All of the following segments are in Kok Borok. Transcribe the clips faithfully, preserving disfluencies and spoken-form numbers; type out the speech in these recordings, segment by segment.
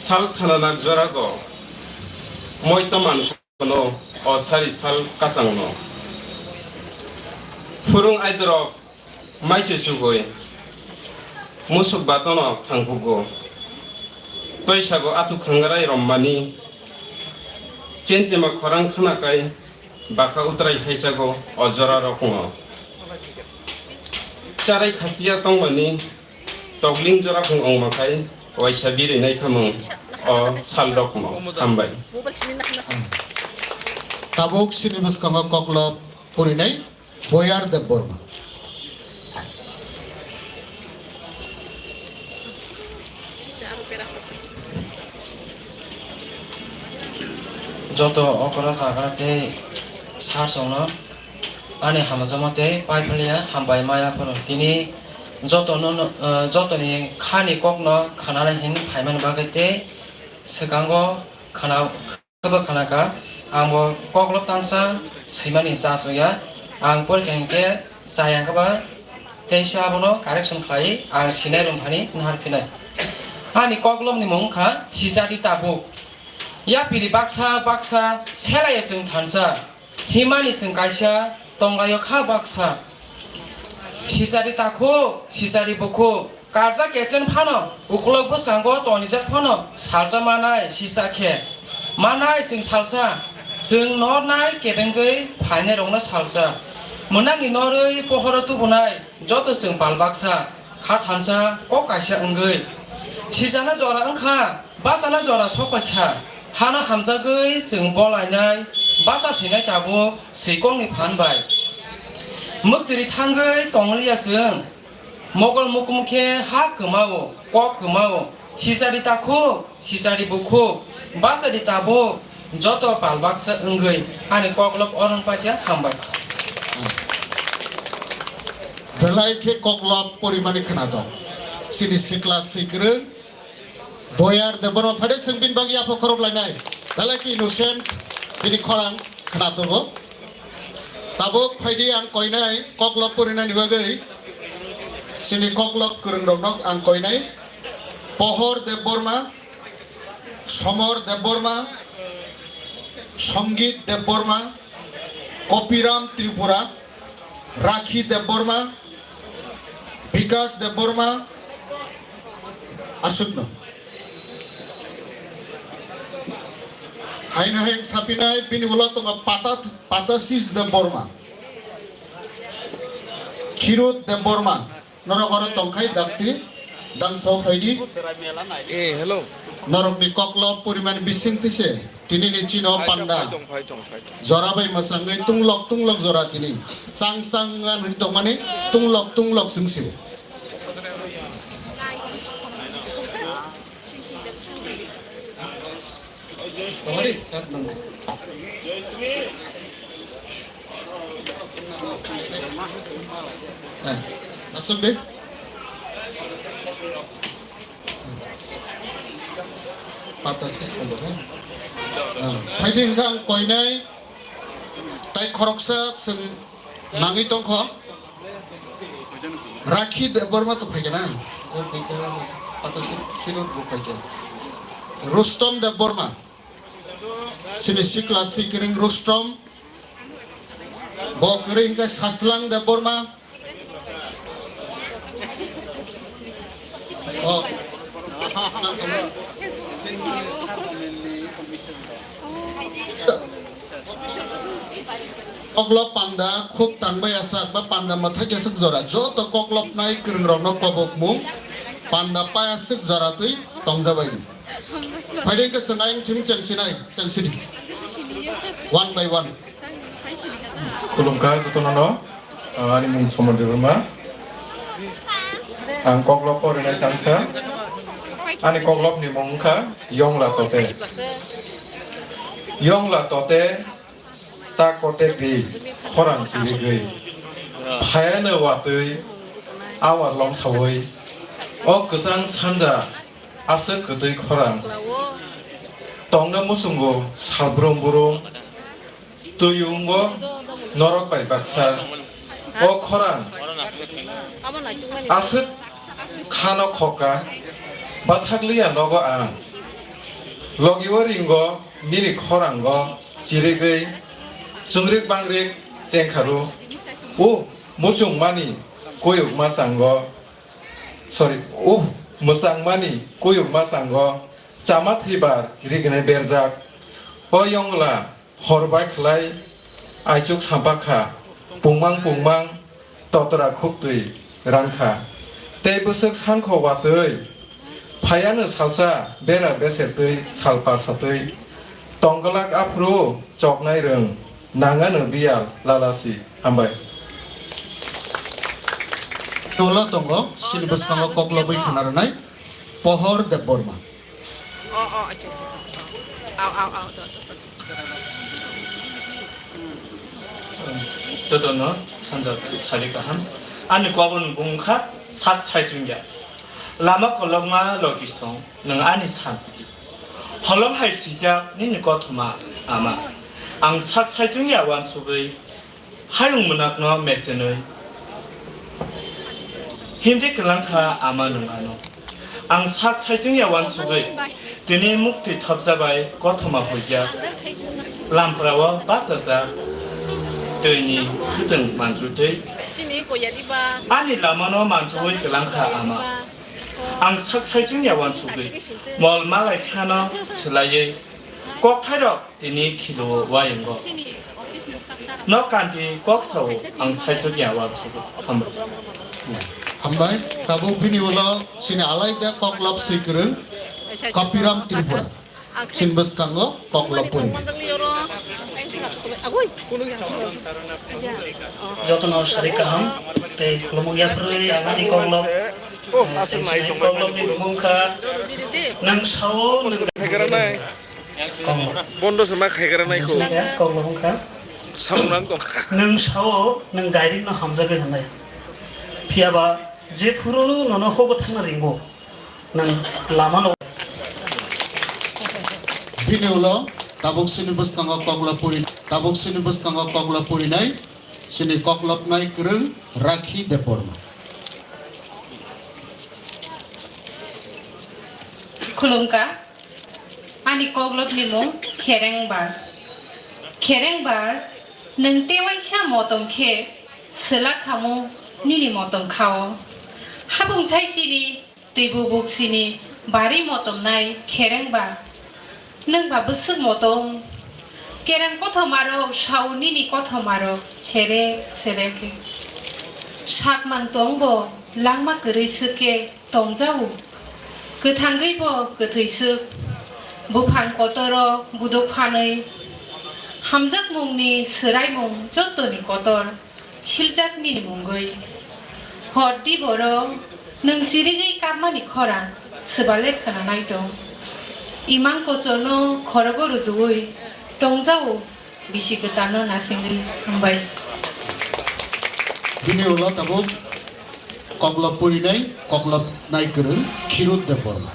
Sal thananak jorago moito mankhano o sari sal kachangno. Phurung aidorok maichu chugwi musuk batono thangkukgo. Toisago atuk khangrai rommani chenchema khorang khnakai baka utrai haisago o jorarokno. Charai khasiya tongmani tokling jora khung ongma khai waisa biri naikhamung o sal rokmo. Hambai. Tabuk sini bwskango koklop purinai Boyar Debbarma. Joto okra chagra tei sar songno ani hamjakma tei paiphalia hambai maya phano tini jotono, eh, jotoni khani kokno khananai hin phaimani bagwi tei swkango khana, khwbo khanaka. Ang bo koklop tangsa swimani cha chuya. Ang porikha hinkhe chaya khe ba teisa abono correction khlai ang sinai rwmphani nahar phinai. Ani koklopni mung wngkha Sisadi Tabuk. Yapiri baksa baksa selaio chwng thansa. Himani chwng kaisa tonglaio kha baksa. Sisadi takhuk, sisadi bukhuk, karjak kechen phano, ukolok bwskango tonijak phano, salsa manai sisa khe. Manai chwng salsa, chwng nornai kebengwi phainairokno salsa. Mwnakni norwi pohoro tubunai joto chwng pal baksa. Kha thansa kok kaisa wngwi. Sisana jora wngkha, bachana jora sokpaikha. Hano hamjagwi chwng bolainai, bacha sinai tabuk swikokni phan bai. Mwktwiri thangwi tonglia chwng. Mogol mukum khe ha kwmao, kok kwmao. Sisadi takhuk, sisadi bukhuk, bachadi tabuk. Joto pal baksa wngwi ani koklop orong paikha hambai. Belai khe koklop porimani khwnatok. Chini sikla sikrwng Boyar Debbarma phaide chwng bini bagwi yapha khorok lainai. Belai khe innocent bini khorang khwnatogo. Tabuk phaidi ang koinai koklop porinani bagwi chini koklop kwrwngrokno ang koinai. Pohor Debbarma, Somor Debbarma, Songit Debbarma, Kopiram Tripura, Rakhi Debbarma, Bikas Debbarma, aswkno. Haino hai sapinai bini ulo tongo Pata, Patasis Debbarma, Khirut Debbarma, Norok oro tongkhai dakti, dangso phaidi. Eh, hello. Norokni koklo poriman bising tise, tini ni chino panda. Jora bai mwchangwi tunglok tunglok jora tini. Chang chang wngwi tongmani tunglok tunglok swngsi. Tongmani sir nang. Eh, aswk de. Pata system de. Ah, phaidi hwnkha ang koinai tai khoroksa chwng nangwi tongkho. Rakhi Debbarma to phaikha na? Pata si-, khirut bo phaikha. Rustom Debbarma. Chini sikla sikiring Rustom. Bo kwrwi hwnkhe Saslang Debbarma. Oh. Koklo panda khuk tangbai asak ba panda mwthai aswk jora. Joto koklopnai kwrwngrokno kobokmung panda pai aswk jora twi tongjabaidi. Phaidi hwnkhe chwng ayang thim chengsinai, chengsidi. One by one. Khulumkha jotono no, ah, ani mung Somor Debbarma. Ang koklop porinai tangsa. Ani koklopni mung wngkha Yongla Tote. Yongla Tote, ta kote bi, khorang sirigwi. Phayano watwi, awar lomsawi. O kwchang sanja, aswk kwtwi khorang. Tongna muchungo salbrum brum. Twi wngo norok bai baksa. O khorang aswk khano khokha, bathakliya nogo ang. Logi o ringo nini khorango chirigwi chwngrik bangrik chengkharu. O muchungmani kuyukma chango, sorry, o mwchangmani kuyukma chango chama thwibar rignai berjak. O yongla hor bai khlai aichuk sampa kha, pungmang pungmang totra khuktwi ran kha. Tei bwswk sankho watwi phaiano salsa bera beser twi sal par satwi tongglak aphuru choknai rwng nangano biyal lalasi. Hambai. Tola tongo, sini bwskango koklobwi khna rwnai Pohor Debbarma. Oh, oh, acha, acha, acha. Au, au, au, do, do, do. Jotono sanja sari kaham. Ani kokno bumung kha sak saichung ya. Lama kolokma logi song, nwng ani san. Holong hai sijak nini kothoma ama. Ang sak saichung ya wansugwi Hayung mwnakno mechenwi himdi kwlangkha ama nwng ano. Ang sak saichung ya wansugwi tini mukti thopjabai kothoma huijak. Lamprao bachajak twini khwtwng manjutwi ani lamano manjugwi kwlangkha ama. Ang sak saichung ya wansugwi mol malai kheno swlaiwi kokthairok Tini khilo wayango. No kanti kok sao ang saichung ya wansugwi. Hambai. Hambai. Tabuk bini ulo sini alaida koklop swikwrwng Kapiram Tripura. Sini bwskango koklop puri. Jotono sari kaham tei khulumung yaphurwi ang ani koklop. Oh, aswk nai tong koklopni bumung kha. Nang sao nang Kaigra nai. Bondo se ma khaigra nai ko. Kok bo wngkha. Samung nang tong kha. Nwng sao nwng direct no hamjagwi hwnwi. Phiya ba jephuru nono hobo thangna ringo. Nwng lama no. Bini ulo tabuk sini bwskango koklop puri, tabuk sini bwskango koklop purinai sini koklopnai kwrwng Rakhi Debbarma. Khulumkha. Ani koklopni mung Kherengbar. Kherengbar, nwng tewaisa motom khe swlak khamu nini motom khao. Habung thaisini twi bubuk sini bari motom nai Kherengbar. Nwng ba bwswk motom? Kereng kothomarok sao nini kothomarok serek serek khe. Sakmang tong bo langma kwrwi swk khe. Tongjao, kwthangwi bo kwthwi swk, buphang kotoro buduk phanwi, hamjakmungni swraimung jottoni kotor, siljak nini mungwi. Hor di boro, nwng chirigwi kapmani khorang, swbale khwnanai tong. Imang kochorno khorogo rujuwi, tongjao, Bisi kwtalno nasingwi hambai. Bini ulo tabuk koklop purinai, koklop nai kwrwng Khirut Debbarma.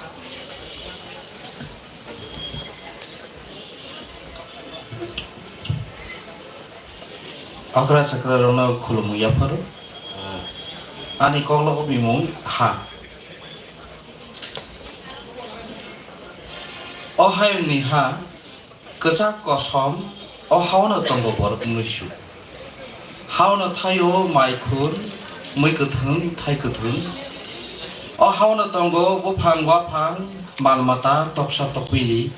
Okra chakra rokno khulumwi yapharo. Ani koklopni mung ha. O hayungni ha. Kwchak kosom, o hao'-no tongo borok mwisu. Hao'-no thaio maikhur, mwi kwthwng, thai kwthwng. O hao'-no tongo buphang, waphang, mal mata, toksa tokpili.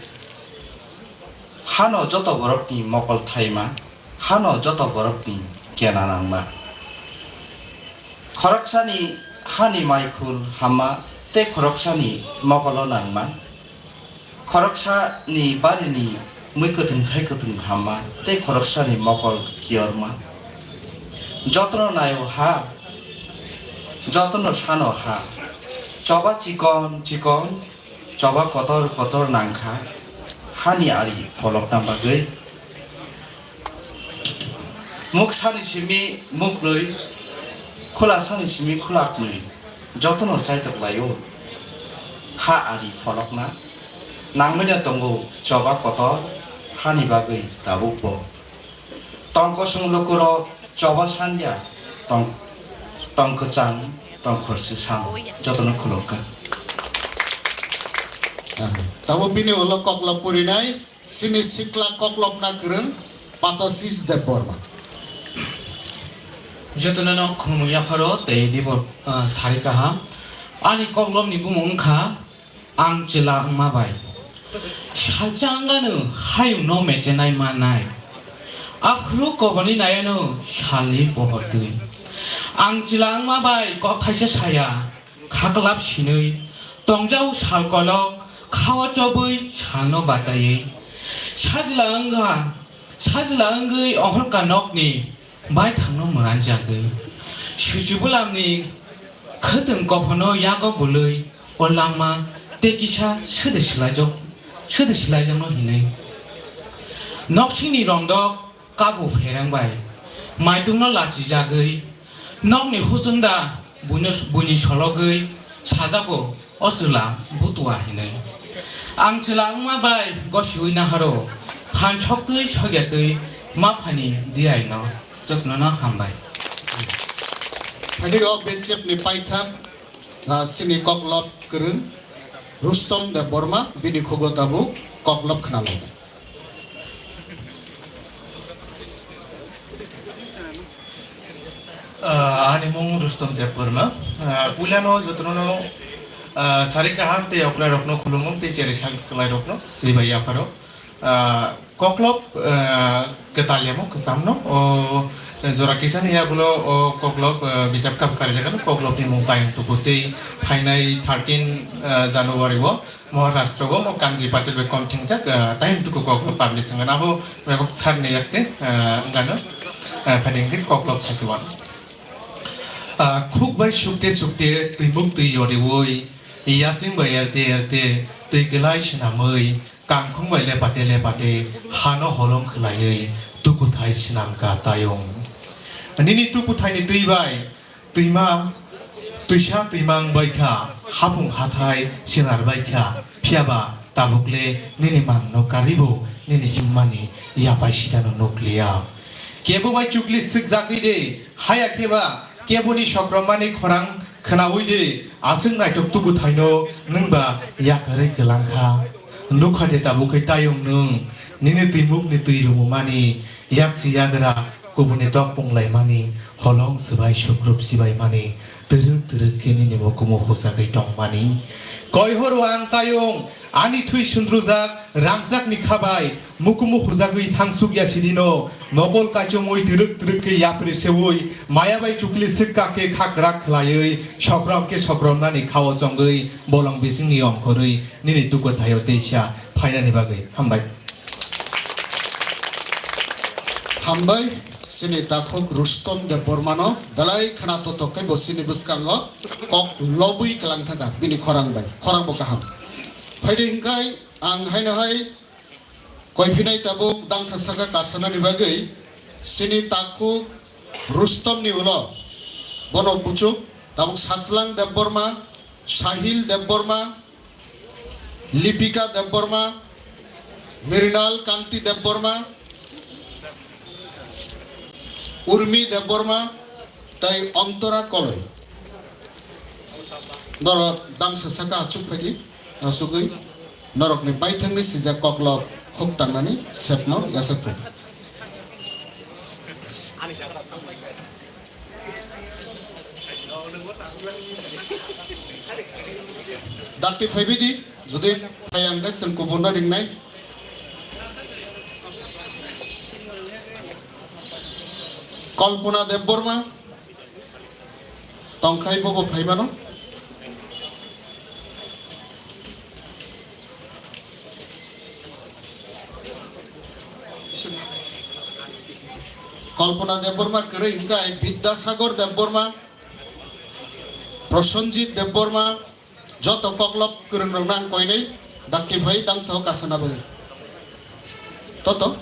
Hano joto borokni mokol thaima, hano joto borokni kena nangma. Khoroksani hani maikhul hamma tei khoroksani mokolo nangma. Khoroksani barini mwi kwthwng khai kwthwng hamma tei khoroksani mokol kiyorma. Jotono naio ha, jotono sano ha. Choba chikon chikon, choba kotor kotor nangkha hani ari pholokna bagwi. Muksani simi muknwi, khulasani simi khulaknwi, jotono chaitok laio. Ha ari pholokna nangmani tongo choba kotor hani bagwi tabukbo. Tong kosong lukurok choba sanja, tong, tong kwchang, tong khorsi sam, jotono khulokka. Abo bini ulo koklop purinai chini sikla koklopna kwrwng Patasis Debbarma. Jotono no khulumung yapharo tei dibo, ah, sari kaham. Ani koklopni bumung wngkha Ang chwla wngma bai. Salsa wngano hayungno mechenai manai. Aphuru koboni nayano salni pohor twi. Ang chwla wngma bai kok thaisa saya, khaklap sinwi. Tongjao sal kolok, khao chobwi salno bataiwi. Sajla wngkha, sajla wngwi ohorka nokni baithangno mwranjagwi. Suchi bulamni khwtwng kophono yago bwlwi o langma tei kisa swdw swlaijak, swdw swlaijakno hinwi. Noksingni rongdok kabu pherang bai maitungno lachijagwi nokni huchungda buino, buini sologwi sajago, "O chwla, butua," hinwi. Ang chwla wngma bai gosiwi naharo, phan soktwi sogyatwi ma phani diaino. Jotono no hambai. Phaidi o B C F ni paithak, ah, sini koklop kwrwng Rustom Debbarma, bini khugo tabuk koklop khnalo. Ah, ani mung Rustom Debbarma. Ah, puilano jotono no, ah, sari kaham tei okrai rokno khulumung tei cheri sak kwlai rokno sibai yapharo. Ah, koklop, ah, kwtal yamo kwchamno, o jora kisani yagulo o koklop, ah, bijap kap karijakno koklopni mung tayung tuku tei phainai thirteen, ah, January o Maharashtra o mo Kanji Patil bai kom thingjak, ah, tayung tuku koklop publish wngkha abo mebok sarni yakte, ah, wngkha no, ah, phaidi hwnkhe koklop sachiwan. Ah, khuk bai sukte sukte twimuk twi yoriwi yasing bai erte erte twi kwlai swnamwi Kangkhung bai lepate lepate hano holong khwlaiwi tukuthai swnamkha tayung. Nini tukuthaini twi bai twima, twisa twima wngbaikha, hapung hathai sinarbaikha, phiyaba tabukle nini manno karibo nini himmani yapai sitano nukliya. Kebo bai chukli swkjakwi de, haya kheba keboni sokromani khorang khwnawi de, aswk naithok tukuthaino nwngba yakarwi kwlangkha. Nukha de tabuk khe tayung nwng, nini twimukni twi rumumani, yaksi yagra, kubuni tok punglaimani, holong swbai sukrup sibaimani, twrwk twrwk khe nini mukumu hujagwi tongmani. Koihoro ang tayung, ani thwi sundrujak, rangchakni khabai, mukumu hujagwi thangsukya sinino, mokol kaichomwi twrwk twrwk khe yapri seui, maya bai chukli swkka khe khakrak khlaiwi, sokrom khe sokromnani khao chongwi, bolong bisingni ongkhorwi, nini tukuthaio teisa phainani bagwi. Hambai. Hambai, chini takhuk Rustom Debbarmano belai khna totok khe bo chini bwskango kok lobwi kwlang thangkha bini khorang bai, khorang bo kaham. Phaidi hwnkhe ang haino hai koiphinai tabuk dangsa saka kasanani bagwi chini takhuk Rustomni ulo bono buchuk tabuk Sachlang Debbarma, Sahil Debbarma, Lipika Debbarma, Mrinal Kanti Debbarma, Urmi Debbarma, tei Ontora Koloi. Norok dangsa saka achuk phaidi, achugwi norokni baithangni sijak koklop huk tangnani sepno yasakphaidi. Dakti phaibaidi, jodi phaiya hwnkhe chwng kubuno ringnai. Kalpana Debbarma, tongkhai bobo phaimano. Kalpana Debbarma kwrwi hwnkhe Bidyasagar Debbarma, Prosenjit Debbarma, joto koklop kwrwng rok nang koinwi dakti phai dangsa o kasana bagwi. Toto.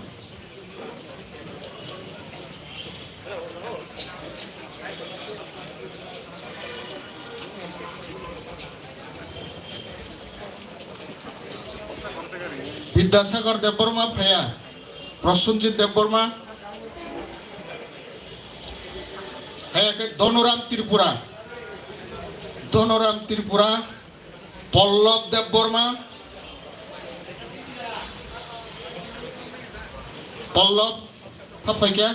Bidyasagar Debbarma phaiya, Prosenjit Debbarma, phaiya khe Dhonoram Tripura, Dhonoram Tripura, Pollab Debbarma, Pollab, tha phaikya.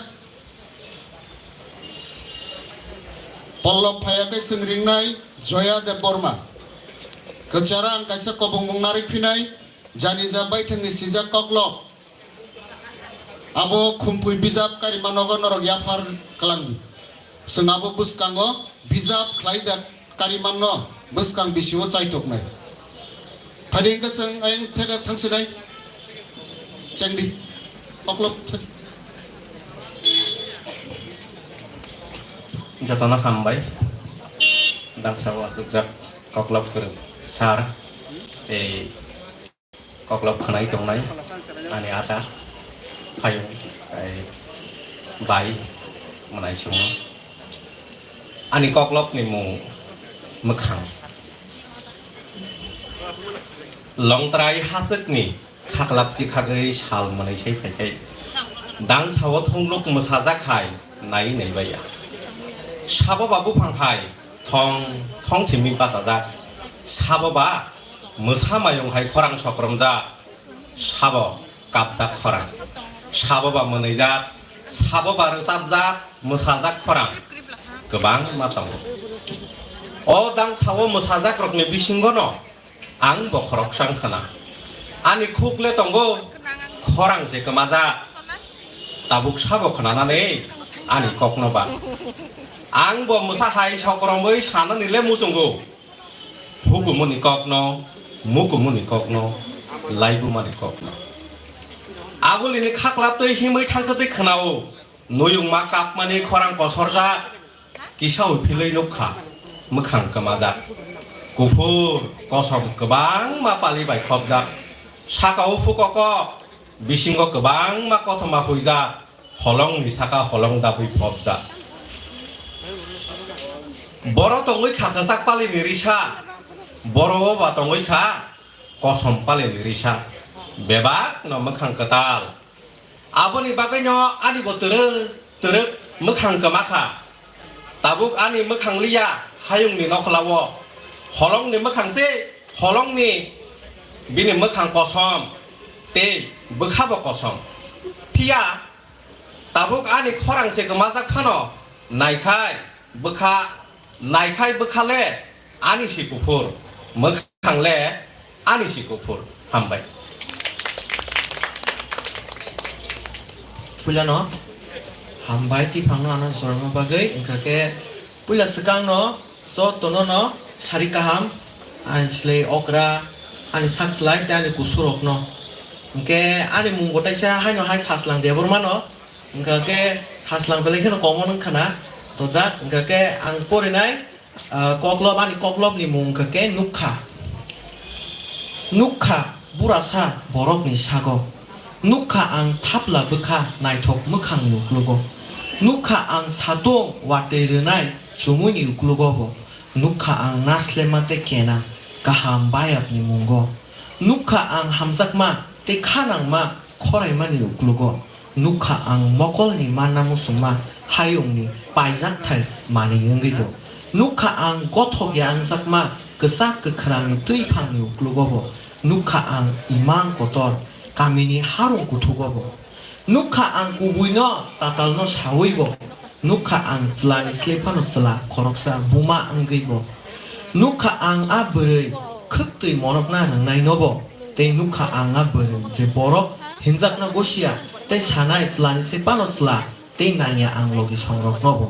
Pollab phaiya khe swng ringnai Joya Debbarma. Kwchara ang kaisa kobongmung narwi phinai, janija baithangni sijak koklop. Abo khumpui bijap karimanogo norok yaphar kwlangdi. Chwng abo bwskango bijap khlai da karimanno bwskang bisio chaitoknai. Phadi hwnkhe chwng ayang theka thangsinai. Chengdi. Koklop. Jotono hambai. Dangsa o achukjak koklop kwrwng sir tei koklop khwnai tongnai ani ata, phayung, tei bai, mwnai songno. Ani koklopni mung mwkhang. Longtrai hachwkni khaklap chikhagwi sal mwnai sai phaikhai. Dang sao thungluk mwsajak hai nai nai baiya. Sabo ba buphang hai thong thong thimwi bachajak. Sabo ba mwsa mayung hai khorang sokromjak, sabo kapjak khorang, sabo ba mwnwijak, sabo ba rwchapjak, mwsajak khorang kwbangma tongo. O dang sao mwsajakrokni bisingono ang bo khoroksa wngkhana. Ani khukle tongo, khorang se kwmajak. Tabuk sabo khwnanani ani kokno ba. Ang bo mwsa hai sokromwi sanani le muchungo. Hukumuni kokno, mukumuni kokno, laibumani kokno. Agulini khaklap twi himwi thangkhe twi khwnao, nuyungma kapmani khorang kosorjak, kisa uphilwi nukha, mwkhang kwmajak. Kuphur, kosom kwbangma pali bai khopjak, sakao phukokok, bisingo kwbangma kothoma huijak, holongni saka holong dabwi phopjak. Boro tongwi kha kwchak palini risa, boro o ba tongwi kha kosom palini risa, bebak no mwkhang kwtal. Aboni bagwi no ani bo twrwk twrwk mwkhang kwma kha. Tabuk ani mwkhang liya hayungni nokhla o, holongni mwkhang se, holongni bini mwkhang kosom tei bwkha bo kosom. Phiya tabuk ani khorang se kwmajak phano, naikhai bwkha, naikhai bwkha le ani si kuphur, mwkhang le ani si kuphur. Hambai. Puilano hambai tiphangno ano jorma bagwi, wngkha khe puila swkangno jotono no sari kaham, ani slai okra, ani sak slai tei ani kusurokno. Hwnkhe ani mung bo taisa haino hai Saslang Debbarmano, wngkha khe Saslang belai kheno common wngkhana tojak, wngkha khe ang porinai, ah, koklop, ani koklopni mung wngkha khe Nukha. Nukha burasa borokni sago. Nukha ang thapla bwkha naithok mwkhangni uklogo. Nukha ang satung watwi rwnai chumuini uklogo bo. Nukha ang naslema tei kena kaham bayapni mungo. Nukha ang hamjakma tei kha nangma khoraimani uklogo. Nukha ang mokolni manna muchungma hayungni paijakthai manwi wngwi bo. Nukha ang gothok ya wngjakma kwchak kwkhrangni twi phangni uklogo bo. Nukha ang imang kotor kamini harung kuthugo bo. Nukha ang kubuino tatalno sawi bo. Nukha ang chwlani slai phano chwla khoroksa buma wngwi bo. Nukha ang a bwrwi khwktwi monokna rwngnai no bo. Tei nukha ang a bwrwi je borok hinjakna gosia tei sanai chwlani slai phano chwla tei nangya ang logi songrokno bo.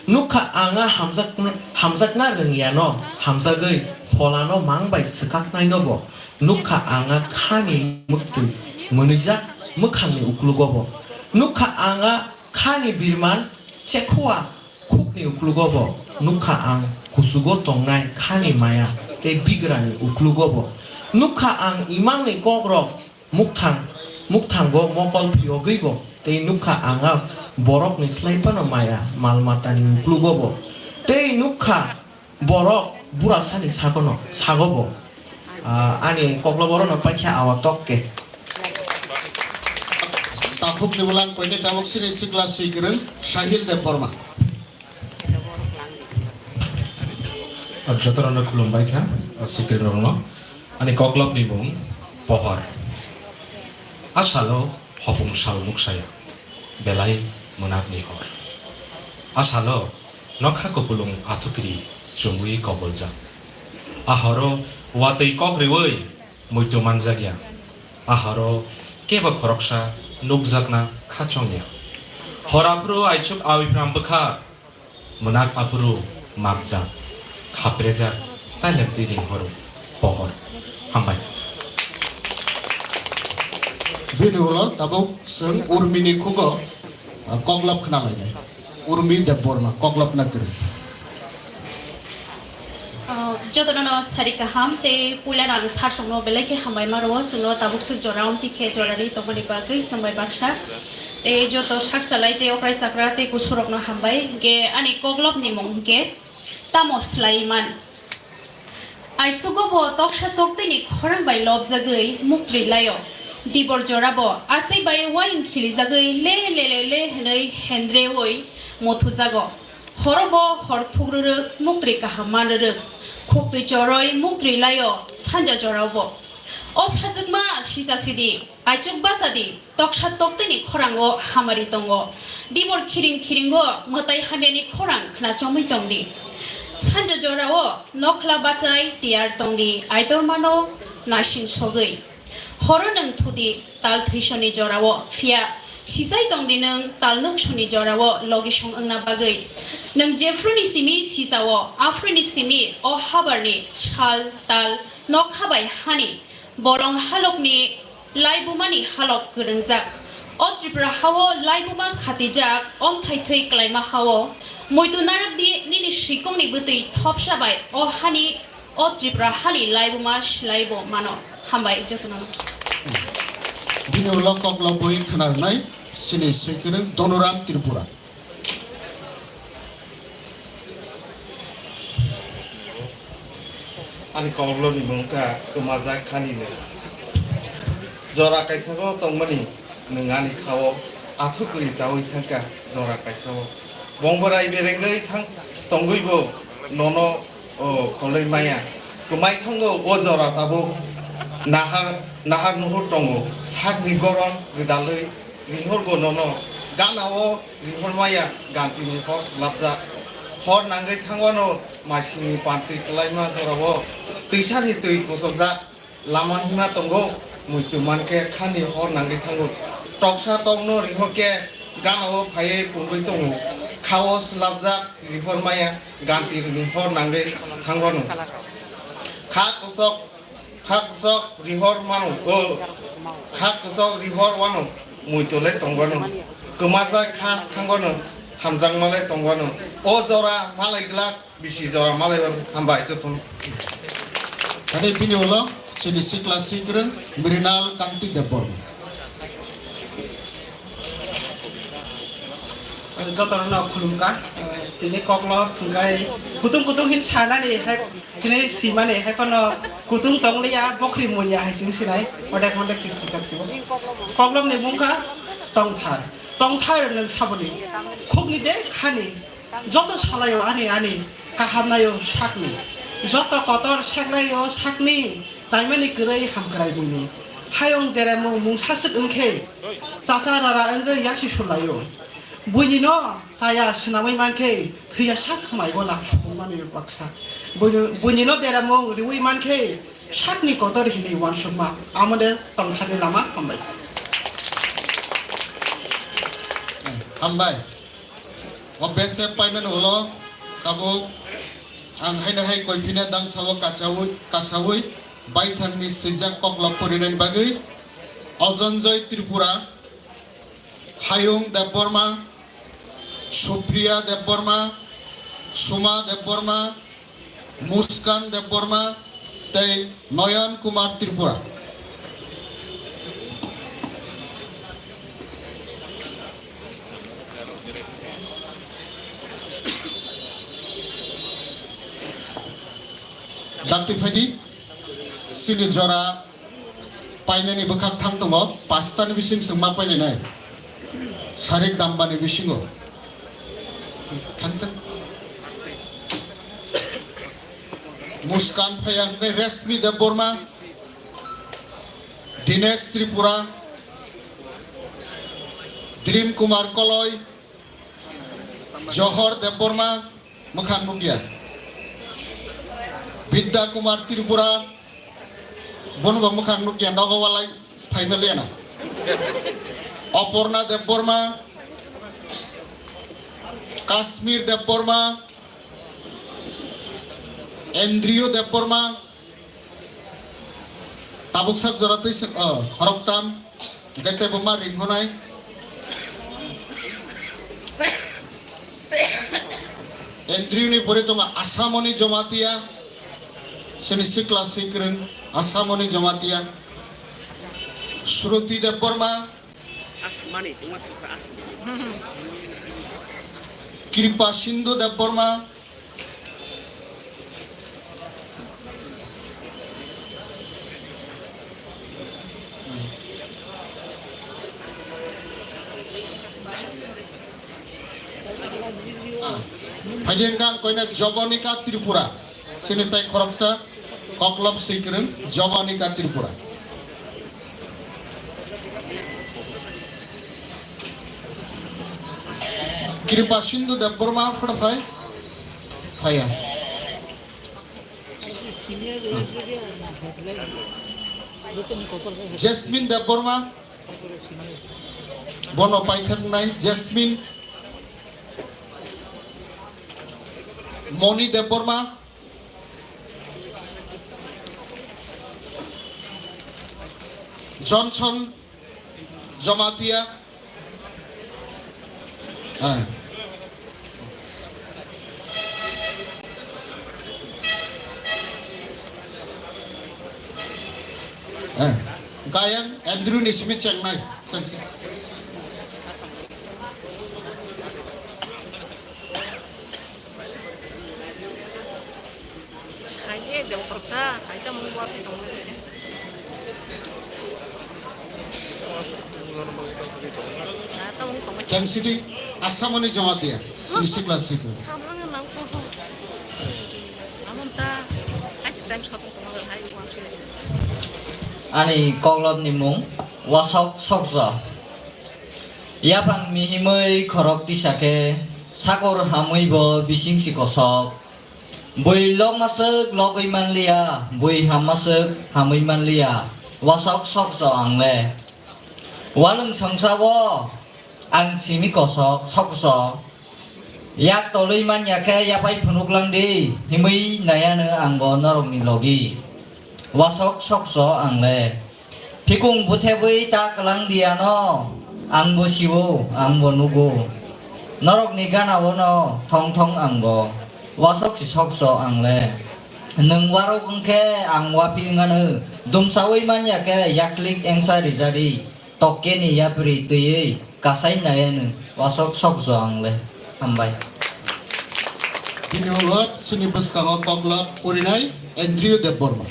Nukha ang a hamjak-, hamjakna rwngyano hamjagwi pholano mang bai swkaknaino bo. Nukha ang a khani mwktwi mwnwijak mwkhangni uklogo bo. Nukha ang a khani birman chekhua khukni uklogo bo. Nukha ang kuchugo tongnai khani maya tei bigrani uklogo bo. Nukha ang imangni kokrok mukthang, mukthango mokol phiyogwi bo, tei nukha ang a borokni slai phano maya mal matani uklogo bo, tei nukha borok burasani sagono, sago bo. Ah, ani koklo borokno paikha awa tok khe. Takhukni bwlang koine tabuk sini sikla swi kwrwng Sahil Debbarma. Ang jotono khulumbai kha, o sikirokno. Ani koklopni mung Pohor. A salo hopung sal nuk saya. belai mwnakni hor. A salo nokha kupulung athukiri chumui koboljak. A horo watwi kok riui muitu manjakya. A horo kebo khoroksa nukjakna kha chongya. Hor aphuru aichuk awiphram bwkha. Mwnak aphuru makjak, khaprejak, tailem twi ring horo pohor. Hambai. Bini ulo tabuk chwng Urmini khugo, ah, koklop khna lainai. Urmi Debbarma, koklop na kwrwi. Ah, jotono no sari kaham tei puila ang sarsongno belai khe hambai ma rwo, chwngno tabuk swk jora omtwi khe jorani tongmani bagwi chwng bai baksa. Tei joto sak salai tei okrai chakra tei kusurokno hambai. Hwnkhe ani koklopni mung hwnkhe tamo slaiwi man. Aisugo bo toksa toktwini khorang bai lobjagwi muktwi laio. Dibor jorabo aswk bai uayung khilijagwi le le le le hwnwi hendreui muthujago. Horo bo hor thukrwrwk muktwi kaham manrwrwk. Khuktwi choroi muktwi laio sanja jorao bo. O sajwkma sisa sidi. Aichuk bachadi, toksa toktwini khorango hamari tongo. Dibor khiring khiringo mwtai hamyani khorang khna chomwi tongdi. Sanja jorao nokhla bachai tiyar tongdi, aitormano naising sogwi. Horo nwng thudi, tal thwisoni jorao, phiya sisai tongdi nwng tal nuksuni jorao logisong wngna bagwi. Nwng jephuruni simi sisao, aphuruni simi o habarni sal, tal, nokha bai hani bolong halokni laibumani halok kwrwngjak. O Tripura hao laibuma khatijak, omthai thwi klaima hao. Muitu narwkdi nini swikongni bwtwi thopsa bai o hani, o Tripura hani laibuma silaibo mano. Hambai jotono. Bini ulo koklobwi khwnarnai sini swikwrwng Donoram Tripura. Ani koklopni mung wngkha kwmajak khani nwng. Jora kaisao tongmani nwng ani khao athuk kwrwi chaui thangkha jora kaisao. Bongborai berengwi thang tongwibo nono o kholoi maya. Kwmai thango o jora tabuk nahar, nahar nuhur tongo. Sakni gorom gwdalwi rihorgo nono. Ganao rihormaya gantini hor swlapjak. Hor nangwi thangwano maisingni pantwi kwlaima jorao twisani twi kosokjak. Lama hima tongo, muitu mankhe khani hor nangwi thango. Toksa tokno rihorkhe ganao phaiwi pungwi tongo. Khao swlapjak rihormaya gantini hor nangwi thangwano. Kha kosok Kha kwchok rihor mano, o, kha kwchok rihor wano, muitu le tongwano, kwmajak kha thangwano, hamjakma le tongwano, o jora malai glak, bisi jora malai wano, hambai jotono. Tei bini ulo chini sikla sikrwng Mrinal Kanti Debbarma. Jotono no khulumkha, tini koklo hwnkhe kutung kutung hin sanani hai, tini simani hai phano kutung tongliya, bokhri munya hai sini sinai, odek modek si sijak sibo. Koklopni mungkha tongthar, tongthar nwng saboni, khukni de khani, joto salaio ani ani, kaham naio sakni, joto kotor seklaio sakni, taimani kwrwi hamkrai buini. Hayung deremung mungsaswk wngkhe, chacha rara wngwi yasi sulaio. Buini no chaya swnamwi mankhe, thwiya sak khwmai bola supungmani baksa. Buini, buini no deremung riwi mankhe, sakni kotor hinwi uansukma. Amo de tongtharni lama hambai. Hambai. O bese paimani ulo tabuk ang haino hai koiphine dangsao kachaui, kasaui baithangni swijak koklop porinani bagwi Ojonjoy Tripura, Hayung Debbarma, Supriya Debbarma, Suma Debbarma, Muskan Debbarma tei Noyon Kumar Tripura. Dakti phaidi, sini jora painani bwkhak thang tongo, pastani bising chwng ma painai nai. Sarik dambani bisingo. Thang thang. Muskan phaiya hwnkhe Reshmi Debbarma, Dinesh Tripura, Dream Kumar Koloi, Johor Debbarma, mwkhang nukya. Bidya Kumar Tripura, bono bo mwkhang nukya, nogo walai phaima lena. Oporna Debbarma, Kashmir Debbarma, Andrew Debbarma, tabuk sak jora twi sek, oh, khoroktam, hwnkhe teibo ma ring hwnai. Andrew ni pore tongo Asamoni Jamatia, sini sikla sikrwng Asamoni Jamatia, Shruti Debbarma, Kripa Sindhu Debbarma, Phaidi hwnkha ang koina Jogonika Tripura. Sini tai khoroksa koklop sikrwng Jogonika Tripura. Kripa Sindhu Debbarma photo phai. Phaiya. Jasmine Debbarma. Bono paithaknai Jasmine. Moni Debbarma. Johnson Jamatia. Ah. Ah. Gayang Andrew ni simi chengnai. Chengsi. Sai de, de khoroksa, sai tamo watwi tongo. Chang sidi, Asamoni Jamatia, sini sikla sikla. Samang nang ko. Amon ta, ai si time shot tongo, hai wan sui. Ani koklop ni mung, Wasok Sokjo. Yaphang mihimwi khorok tisa khe, sakur hamwi bo bising si kosok. Bui lokmaswk logwi manliya, bui hammaswk hamwi manliya, Wasok Sokjo ang le. Walwng songsa o ang simi kosok, Sokjo. Yak tolwi manya khe yapai phunuk lang di, himwi nayano ang bo norokni logi. Wasok Sokjo ang le. Phikung buthebwi ta kwlang di ano, ang bo sio, ang bo nugo. Norokni gana o no thong thong ang bo. Wasok si Sokjo ang le. Nwng warok wng khe ang waphi wng ano, dumsawi manya khe yaklik engsa rijari, tokkeni yapri twiwi kasai nayano, Wasok Sokjo ang le. Hambai. Bini ulo chini bwskango koklop purinai Andrew Debbarma.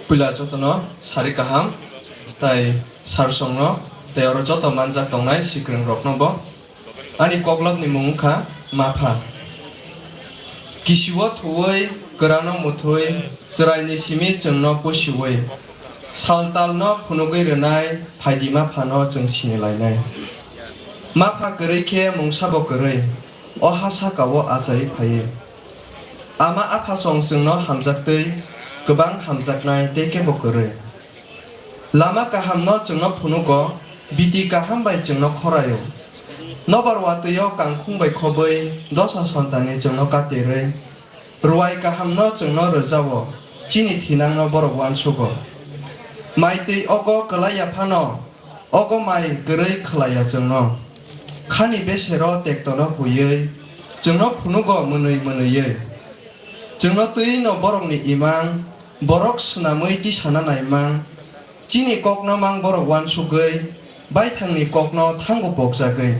Puila jotono sari kaham, tai sarsongno, tai oro joto manjak tongnai sikwrwng rokno bo. Ani koklopni mung wngkha Mapha. Kisio thuwi, kwrano muthwi, chwraini simi chwngno pusiwi, sal talno phunugwi rwnai phaidi Maphano chwng sinilainai. Mapha kwrwi khe mungsabo kwrwi, o ha sakao achaiwi phaiwi. Ama aphasong chwngno hamjaktwi, kwbang hamjaknai tei kebo kwrwi. Lama kahamno chwngno phunugo, biti kaham bai chwngno khoraio. Nobar watwio kangkhung bai khobwi, dosa sontani chwngno katerwi. Ruwai kahamno chwngno rwjao, chini thinangno borok uansugo. Mai twi ogo kwlaiya phano, ogo mai kwrwi khlaiya chwngno. Khani besero tektono huiwi, chwngno phunugo mwnwi mwnwiwi. Chwngno twi no borokni imang, borok swnamwi tisana naimang, chini kokno mang borok uansugwi, baithangni kokno thango pokjagwi.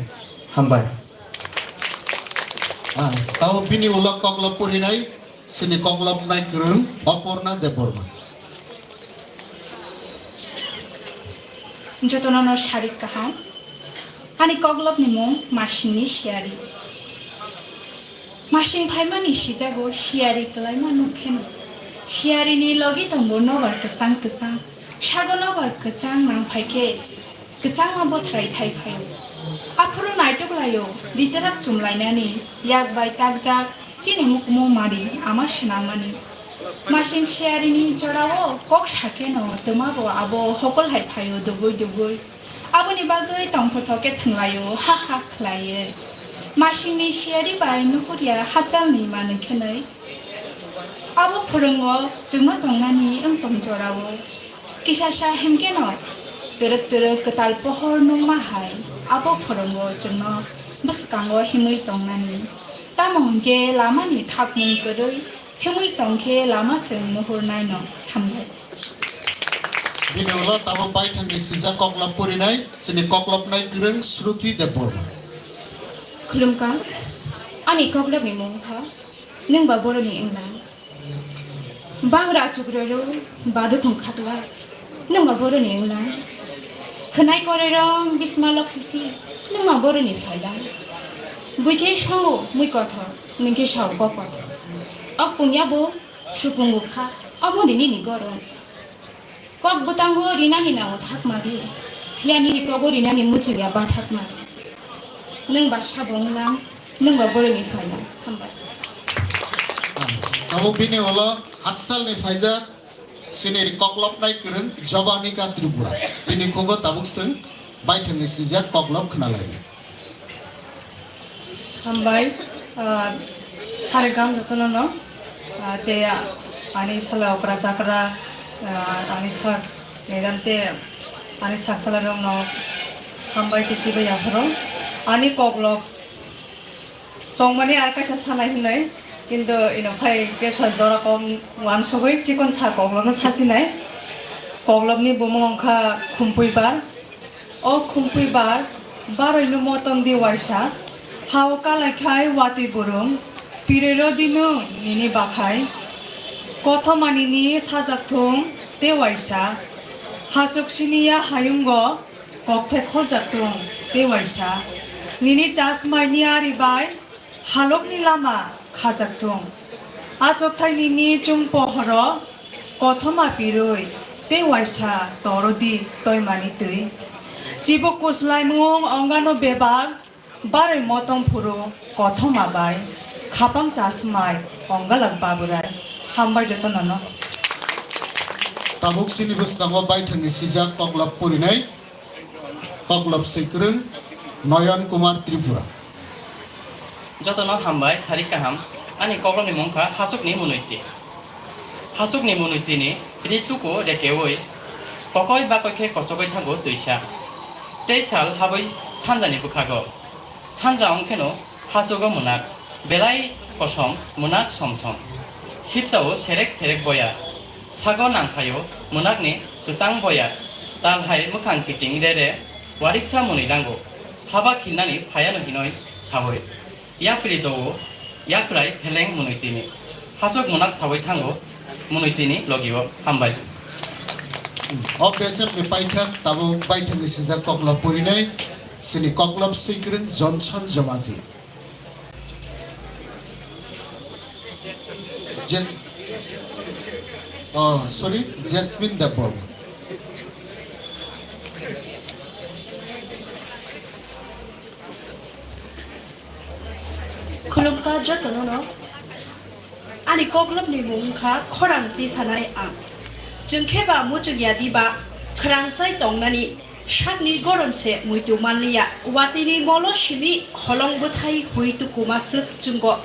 Hambai. Ah, tabo bini ulo koklo purinai, sini koklopnai kwrwng Oporna Debbarma. Jotono no sarik kaham. Ani koklopni mung Masingni Siyari. Masing phaimani sijago siyari kwlaima nukkheno. Siyarini logi tongo nobar kwchang kwchang, sago nobar kwchang nang phaikhe, kwchangma bothrai thai phaio. Aphuru naitok laio, riterak chumlainani, yak bai takjak, chini mukumu mari, ama swnamani. Masing siyarini jorao kok sakheno twmabo abo hokol hai phaio dugui dugui. Aboni bagwi tongthothok khe thwnglaio, ha ha khlaiwi. Masingni siyari bai nukhurya hachalni manwi khenwi. Abo phwrwngo chwngno tongnani wng tong jorao. Kisasa himkheno twrwk twrwk kwtal pohor nungma hai abo phwrwngo chwngno bwskango himwi tongnani. Tamo hwnkhe lamani thapmung kwrwi himwi tongkhe lama chwng nuhurnaino. Hambai. Bini ulo tabuk baithangni swijak koklop purinai chini koklopnai kwrwng Shruti Debbarma. Khulumkha, ani koklopni mung kha Nwng ba boroni wngla. Bagra chukroro badukhung khakla. Nwng ba boroni wngla. Khwnai kororo bisma lok sisi. Nwng ba boroni phaila. Buikhe songo mui kothor, nwng khe sao kok kothor. Ok pungya bo supungo kha, omo rini ni goron. Kok bwtango rinani nango thakma di, phiya nini kogo rinani muchungya bathakma di. Nwng ba sabo wnglang, nwng ba boroni phaila. Hambai. Tabuk bini ulo haksalni phaijak chini koklopnai kwrwng Jobanika Tripura. Bini khugo tabuk chwng baithangni swijak koklop khwnalainai. Hambai, ah, sari gam jotono no, ah, te ani sala okra chakra, ah, ani sak, madam te ani sak sala rok no hambai te chibai aphuru ani koklop songmani ar kaisa sanai hinoi, kintu ino phai kesa jora kom wansugui chikon sa koklop no sasinai. Koklop ni bumung wngkha Khumpui Bar. O khumpui bar, baroi no motom di waisa, hao kalai khai watwi burung, piroi ro di nwng nini bakhai. Kothoma nini sajak thung te waisa, hasuk siniya hayungo kokthai kholjak thung te waisa. Nini chasmai ni ari bai, Halokni lama khajak thung. Achukthai nini chwng pohoro kothoma pirwi tei waisa toro di toimani twi. Chibuk kuslaimung ongano bebak barwi motom phuru kothoma bai khapang chasmai onggalak baburai. Hambai jotono no. Tabuk chini bwskango baithangni sijak koklop purinai. Koklop swi kwrwng Noyon Kumar Tripura. Jotono hambai, sari kaham. Ani koklopni mung kha Hasukni Munuiti. Hasukni Munuitini ri tuku rekeui kokoi bakoi khe kochogoi thango twisa. Tei sal habwi sanjani bwkhago. Sanja wng kheno Hasugo munak, belai kosom munak somsom. Sipsao serek serek boya, sago nangphaio munakni kwchang boya, tal hai mwkhang kiting re re, wariksa mwnwi nango, haba khinnani phaiano hinoi saui. Yapri do-o, yakrai pheleng mwnwi tini. Hasuk munak saui thango, mwnwi tini logio. Hambai. O P S F ni paithak tabuk baithangni sijak koklop purinai, sini koklop swi kwrwng Johnson Jomati. Jes-, oh, sorry, Jasmine Debbarma. Khulumkha jotono no. Ani koklopni mung wngkha khorang tisanai ang. Chwng khe ba muchung ya di ba khwrangsai tongnani sakni goron se muitu manliya. Watwini molo simi holong bwthai hui tukuma swk chwngo.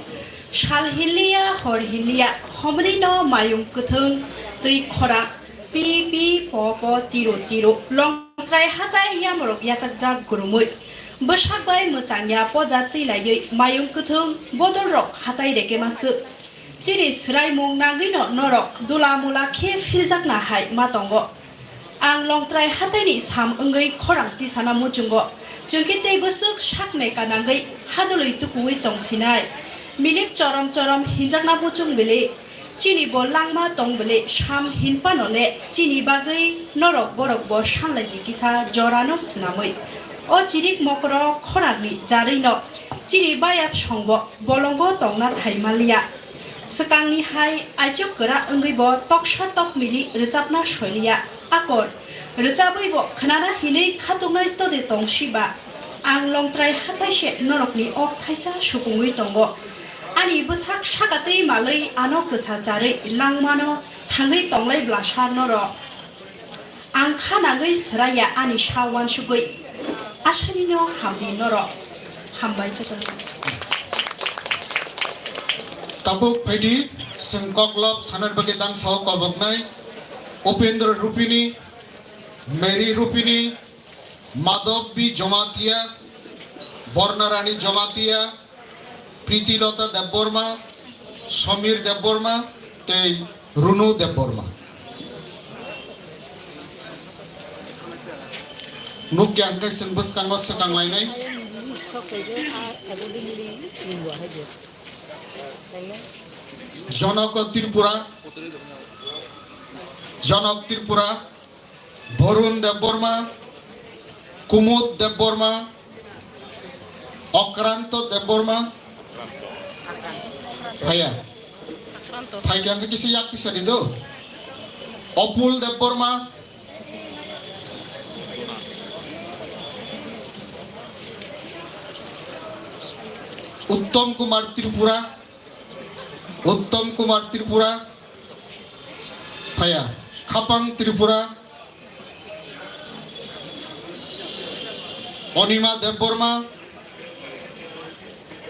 Sal hinliya, hor hinliya, homrino mayung kwthwng twi khorang. Pi pi po po tiro tiro. Longtrai hatai yamorok yachakjak gurumui. Bwsak bai mwchangya poja twi laiwi mayung kwthwng bodolrok hatai rekema swk. Chini swraimung nangwino norok dula mula khe philjakna hai ma tongo. Ang Longtrai hataini sam wngwi khorang tisana muchungo. Chwng khe tei bwswk sak meka nangwi hadolwi tukuwi tongsinai. Milik chorom chorom hinjakna muchung bili. Chini bo langma tong bili sam hinpano le chini bagwi norok borok bo sanlai di kisa jorano swnamwi. O chirik mokro khorangni jarwino chini bayap songbo bolongo tongna thai manliya. Swkangni hai aichuk kwra wngwi bo toksa tokmili rwchapna soiliya. Akor rwchabwi bo khwnana hinwi khatuknai tode tongsi ba. Ang longtrai hathai se norokni ok thaisa supungwi tongo. Ani bwsak sakatwi malwi ano kwsa charwi langmano thangwi tonglai blasa norok. Ang kha nangwi swraiya ani sa uansugwi. Asarino hamdi norok. Hambai jotono. Tabuk phaidi, chwng koklop sanani bagwi dang sao koboknai Upendra Rupini, Mary Rupini, Madhav B Jamatia, Borna Rani Jamatia, Pritilota Debbarma, Samir Debbarma tei Runu Debbarma. Nukya hwnkhe chwng bwskango swkang lainai. Jonok Tripura, Jonok Tripura, Borun Debbarma, Kumud Debbarma, Okranto Debbarma, haya, phaikha khe kisa yak tisa di do, Opul Debbarma, Uttom Kumar Tripura, Uttom Kumar Tripura, phaya, Khapang Tripura, Onima Debbarma,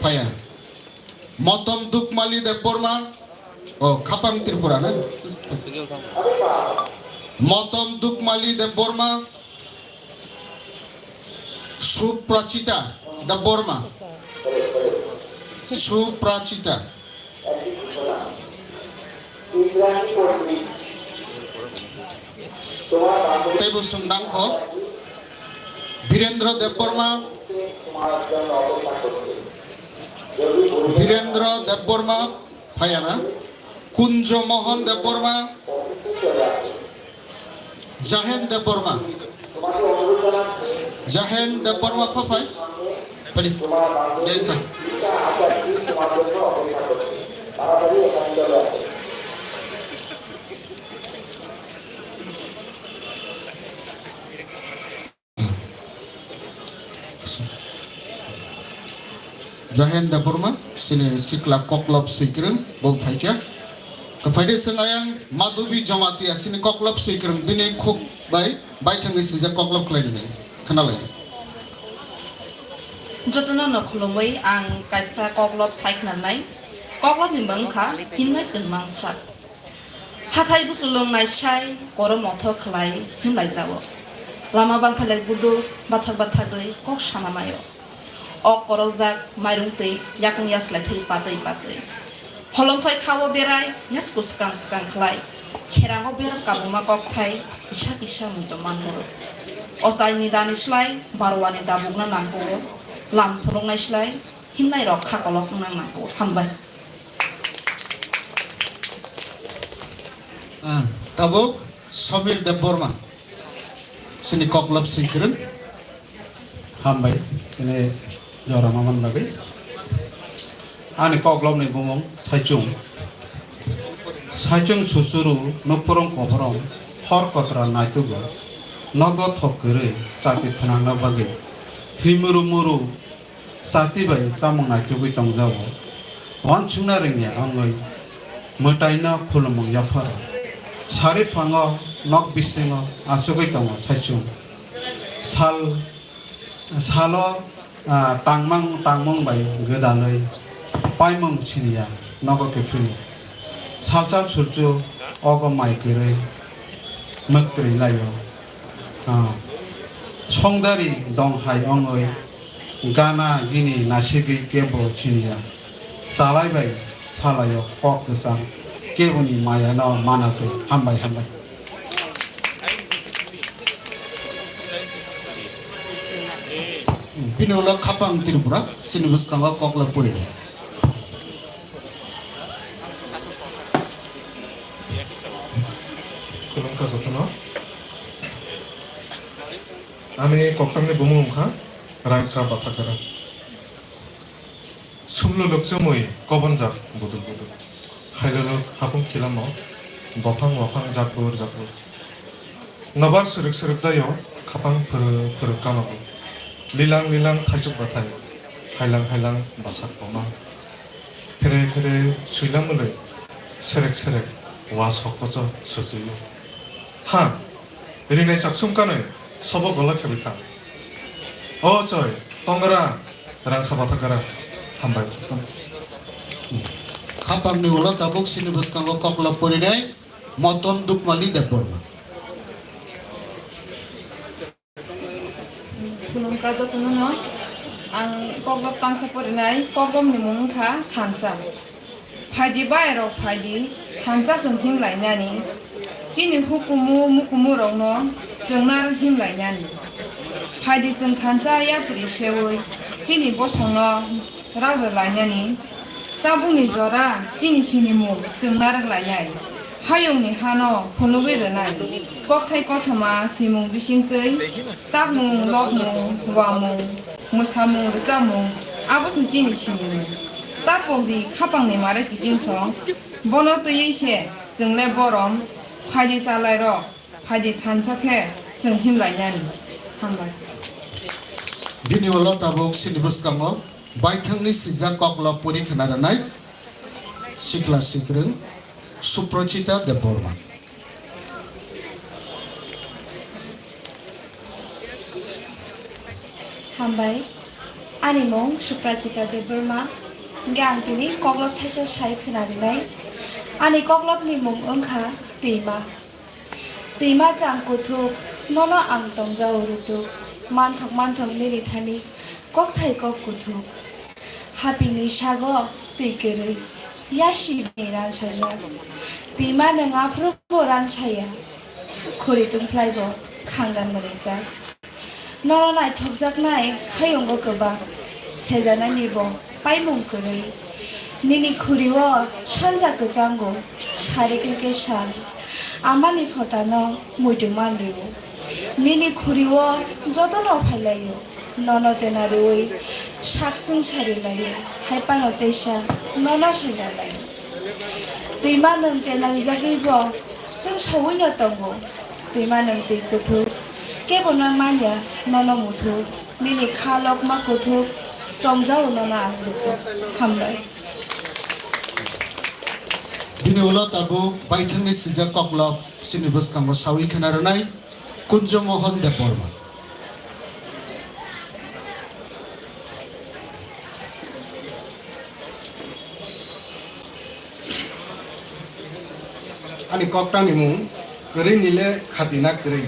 phaya, Motom Dukmali Debbarma, oh, Khapang Tripura na? Motom Dukmali Debbarma, Suprachita Debbarma. Suprachita. Tei bo swng nang kho. Birendra Debbarma. Birendra Debbarma. Phayana. Kunjo Mohan Debbarma, Jahen Debbarma, Jahen Debbarma phaphai, phadi, dengkha. Jahen Debbarma, sini sikla koklop swikrwng, bo phaikha. Kwphaide swng ayang Madhubi Jamatia, sini koklop swikrwng, bini khuk bai, bai thangwi swijak koklop khlainani, khwnalaidi. Jotono no khulumwi ang kaisa koklop sai khwnanai. Koklopni mung wngkha himnai chwng mangsa. Hathai busulung naisai koro mothok khlai himlai jao. Lama bangphailai buduk bathak bathagwi kok sana maio. Ok korokjak mairung twi yakung yaslai thwi patwi patwi. Holongthai khao berai yasku swkang swkang khlai. Kherango berok kabuma kokthai kisa kisa muitom manmoro. Ochaini dani slai barwani dabukna nangkugo. Lam phunuknai slai himnairok kha kolok wngnang nangkugo. Hambai. Ah, tabuk Samir Debbarma. Sini koklop swikrwng. Hambai, sini jora maman bagwi. Ani koklopni bumung Saichung. Saichung susuru nukphurung kophurung hor kotra naitugo. Nogo thok kwrwi chati phnangna bagwi. Thwi muru muru Chati bai chamung naitukgwi tongjago. Uansukna rwngya wngwi mwtaino khulumung yapharo. Sari phango nok bisingo achugwi tongo Saichung. Sal, salo, ah, tangmang, tangmung bai gwdalwi paimung siniya nogo kiphilwi. Salchal sulchu ogo mai kwrwi mwktwi laio. Ah, songdari dong hai wngwi gana gini naisigwi kebo chiniya. Chalai bai salaio kok kwchang keboni mayano manatwi. Hambai, hambai. Bini ulo Khapang Tripura, sini bwskango Kokla Puri. Khulumkha jotono. Ani koktangni bumung wngkha Rangsa Bathakara. Sumlu lukchumui kobonjak buduk buduk. Khailolo hapung kilamo, bophang bophang jakbur jakbur. Nobar srwk srwk daio, khapang phwrwk phwrwk kamago. Lilang lilang thaisuk bathai, hailang hailang bwsak boma. Phere phere suilam mwnwi, serek serek wa sok pocho swchwio. Ha, rinai chaksum kanwi, sobo gola khebai thang. O choi, tongra, rangsa bathakara, hambai. Khapangni ulo tabuk sini bwskango koklop porinai Moton Dukmali Debbarma. Khulumkha jotono no, ang koklop tangsa porinai, koklopni mung wngkha thansa. Phaidi bairok phaidi, thansa chwng himlainani. Chini hukumu mukumu rokno chwng narwk himlainani. Phaidi chwng thansa yapri sewi, chini bosongno rak rwlainani. Tabukni jora chini sinimung chwng narwk lainai. Hayungni hano phunugwi rwnai. Kokthai kothoma simung bisingtwi takmung, lokmung, wamung, mwsamung, rwchapmung, abo se chini sinimung. Tapokdi khapangni mare kiching song, bono twiwi se chwng le borom, phaidi chalairok, phaidi thansa khe chwng himlainani. Hambai. Bini ulo tabuk sini bwskango baithangni sijak koklop puri khna rwnai sikla sikrwng Suprachita Debbarma. Hambai, ani mung Suprachita Debbarma, hingke ang tini koklop thaisa sai khna rinai. Ani koklopni mung wngkha Twima. Twima chang kuthuk, nono ang tongjao rutuk, manthok manthok nini thani, kokthai kok kuthuk. Hapini sago twi kwrwi, yasini ransajak. Twima nwng aphuru bo ransaya, khuri tungphlai bo khangan mwnwijak. Nono naithokjaknai hayungo kwbang, sejanani bo paimung kwrwi. Nini khuri o sanja kwchango, sari khe khe sal. Amani photano muitu manrio. Nini khuri o jotono phailaio. Nono tena rwi sak chwng sari laio. Hai phano teisa nono seja laio. Twima nwng tena rijagwi bo chwng sawino tongo. Twima nwng twi kuthuk, kebo no manya, nono muthuk, nini kha lokma kuthuk, tongjao nono ang lutuk. Hambai. Bini ulo tabuk baithangni sijak koklop sini bwskango sawi khna rwnai Kunjo Mohon Debbarma. Ani koktangni mung kwrwi nile khatina kwrwi.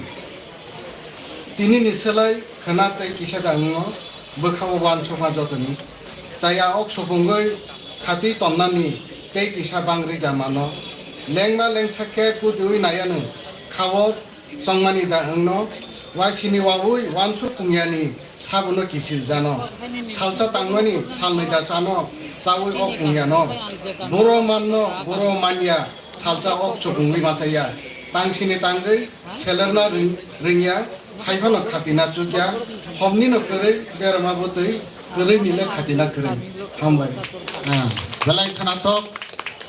Tini ni selai khwna tei kisa da wngo bwkha o wansukma jotoni. Chaya ok supungwi khati tonnani tei kisa bangri da mano. Lengma lengsa khe kutiwi nayano kha o chongmani da wngno, waisini wawi wansuk pungyani sabono kisil jano. Salsa tangmani salnwi da chano, chawi o pungyano. Boro manno, boro manya, salsa ok chukungwi machaya. Tangsini tangwi selerna ring-, ringya, haiphano khatina chukya, homnino kwrwi berama bwtwi, kwrwi nile khatina kwrwi. Hambai. Ah, belai khwnathok.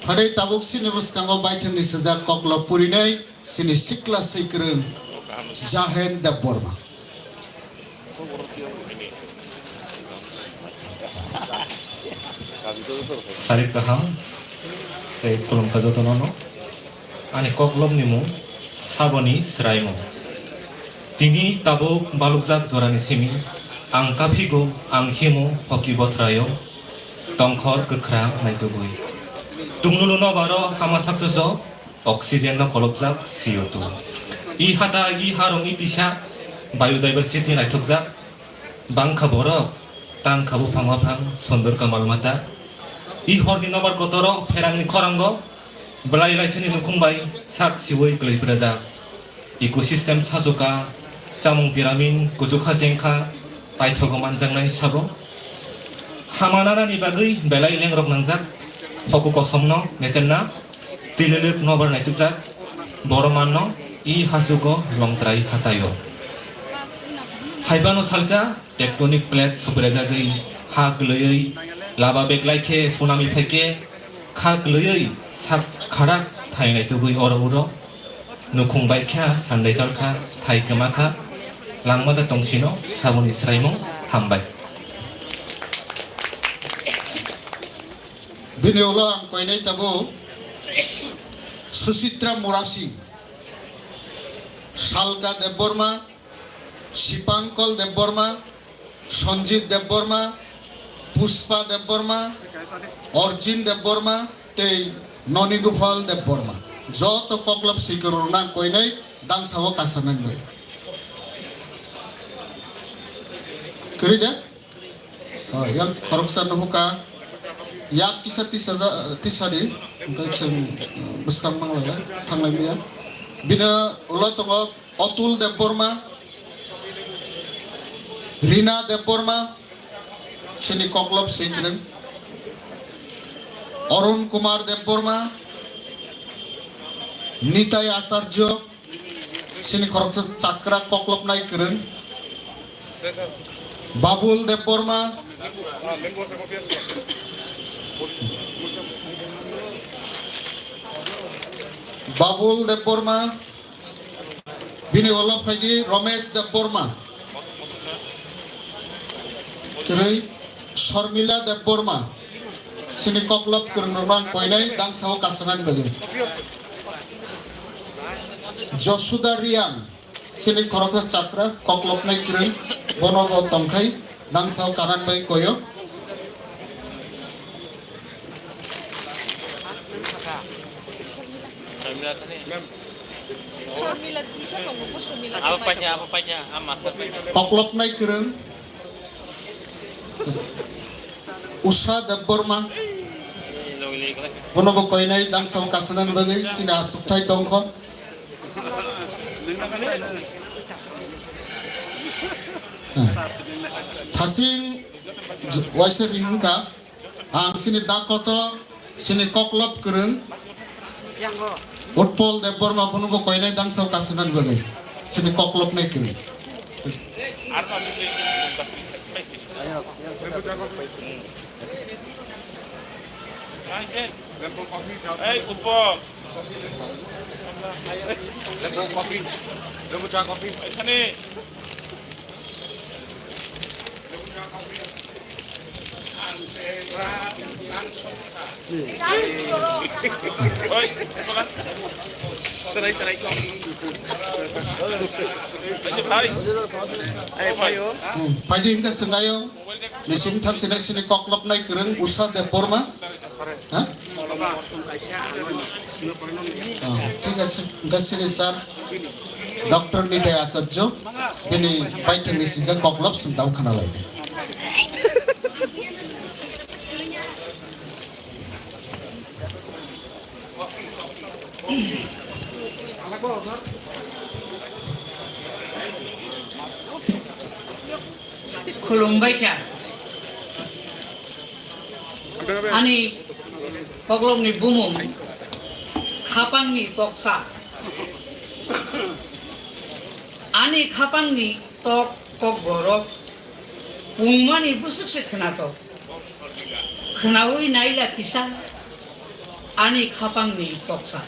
Phadai tabuk sini bwskango baithangni sijak koklop purinai. Sini sikla swikwrwng Jahen Debbarma. Sari kaham tei khulumkha jotono no. Ani koklopni mung Saboni Swraimung. Tini tabuk balukjak jorani simi ang kaphigo, ang himo hoki bothraio tongkhor kwkhrang naitugwi. Tunglulu nobaro hama thaksoso. Oxygen no kolopjak C O two. I hata i harong i tisa biodiversity naithokjak. Bangkha borok, tangkha buphang waphang, sondor kamal mata. I horni nobar kotoro pherangni khorango belai laisani nukhung bai sak siwi kwlai phrajak. Ecosystem sajuka, chamung piramin, kuchukha jengkha, paithogo manjaknai sabo. Hama nanani bagwi belai lengrok nangjak, hoku kosomno nechenna, twilelwk nobar naitukjak, boro manno i hasugo longtrai hataio. Haibano salsa, tectonic plates subrejagwi ha kwlwiwi lava beglai khe tsunami phaikhe kha kwlwiwi Sak kharak thai naitugwi oro uro, nukhung baikha, sandai chalkha, thai kwmakha, langma da tongsino, saboni swraimung hambai. Bini ulo ang koinai tabuk Susitra Murasi, Salka Debbarma, Sipankol Debbarma, Sanjit Debbarma, Pushpa Debbarma, Arjun Debbarma tei Noni Gopal Debbarma. Joto koklop swikwrwng rwna ang koinai dangsao kasanani bai. Kwrwi de? Oh, yang khoroksa nuhuka. Yak kisa tisa ja-, tisa di. Tei chwng, uh, bwskang manglaiya, thanglai maya. Bini ulo tongo Atul Debbarma, Rina Debbarma, chini koklop swikwrwng, Arun Kumar Debbarma, Nitai Acharya, chini khoroksa chakra koklopnai kwrwng, Babul Debbarma, Babul Debbarma, bini ulo phaidi Romesh Debbarma, kwrwi Sharmila Debbarma, chini koklop kwrwng rwno ang koinai dangsao kasanani bagwi. Josuda Riang, chini khoroksa chakra koklopnai kwrwng, bono bo tongkhai dangsao kanan bai koyo. Abo paikha, abo paikha, a master paikha. Koklopnai kwrwng Usha Debbarma. Bono bo koinai dangsao kasanani bagwi chini aswkthai tongkho. Thasing waisa ring wngkha. Ang chini da kotor, chini koklop kwrwng Utpol Debbarma, bono bo koinai dangsao kasanani bagwi, chini koklopnai kwrwng. Ei, Utpol. Lembu kopi. Lembu cha kopi. Ekhane. Oi, serai, serai. Ayo, bhai. Ayo, bhai. Hmm, phaidi hingke swngayung. Nising tham sinai sini koklopnai kwrwng Usha Debbarma. Ha? Oh, thik ache. Hingke sini sir Doctor Nitai Acharya, bini baithangni sijak koklop swng tao khna lai. Khulumbai kha. Ani koklopni bumung khapangni toksa. Ani khapangni tok kokborok pungmani bwswk se khwnatok. Khwnaui naila kisa ani khapangni toksa.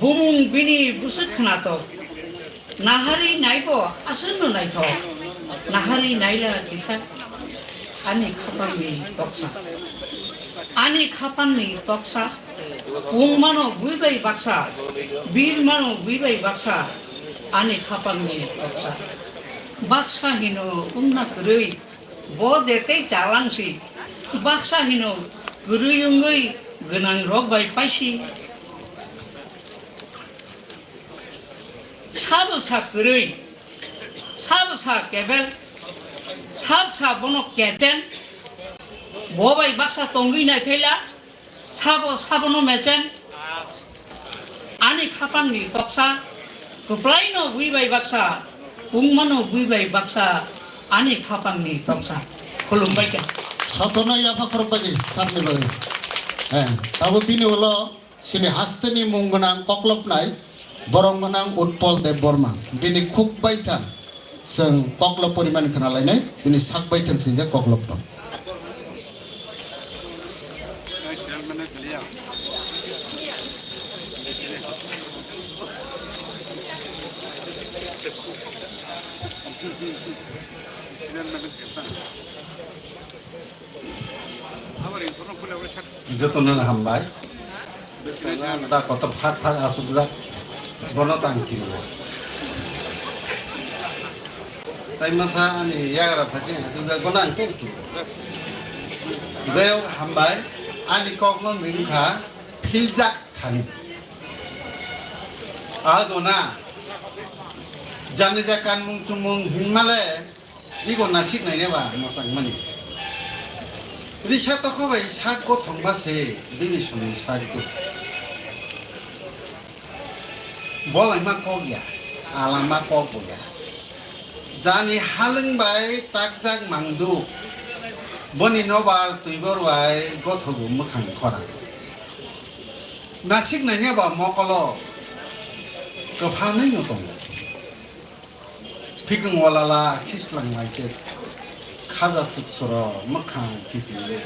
Bumung bini bwswk khwnatok. Naharwi naibo aswkno naithok. Naharwi naila kisa ani khapangni toksa. Ani khapangni toksa. Pungmano bui bai baksa. Birmano bui bai baksa. Ani khapangni toksa. Baksa hino wngna kwrwi. Bo de tei chalangsi, baksa hino kwrwi wngwi gwnangrok bai paisi. Sabo sa kwrwi, sabo sa kebel, sabo sa bono keten, bo bai baksa tongwi naiphaila. Sabo sabono mecheng, ani khapangni toksa, kwplaino bui bai baksa, pungmano bui bai baksa, ani khapangni toksa. Khulumbai kha. Sotono yapha khorokbaidi sakni bagwi. Eh, tabo bini ulo sini hasteni mung gwnang koklopnai borok gwnang Utpol Debbarma. Bini khuk baithang. Chwng koklop poriman khna lainai, bini sak bai thang swijak koklop no. Jotono hambai. Da kotor phak phak asukjak, bono tang kiriwo. Tai masa ani yagra phajing asukjak, bono ang ken kiriwo. Jayok hambai, ani kokno wngkha philjak thani. Adona, jani ja kanmung chumung hinmale, Iko nasik naineba mwchangmani. Risa tokho bai sak gothong ba se, bini songni sak go. Bolaima kok ya, alama kok bo ya. Jani halwng bai takjak mangdu. Boni nobar twibor bai gothogo mwkhang khorang. Nasik naineba mokolo kwphanwi no tongo. Phikung walala khislang lai khe khaja chuksoro mwkhang kiphilwi.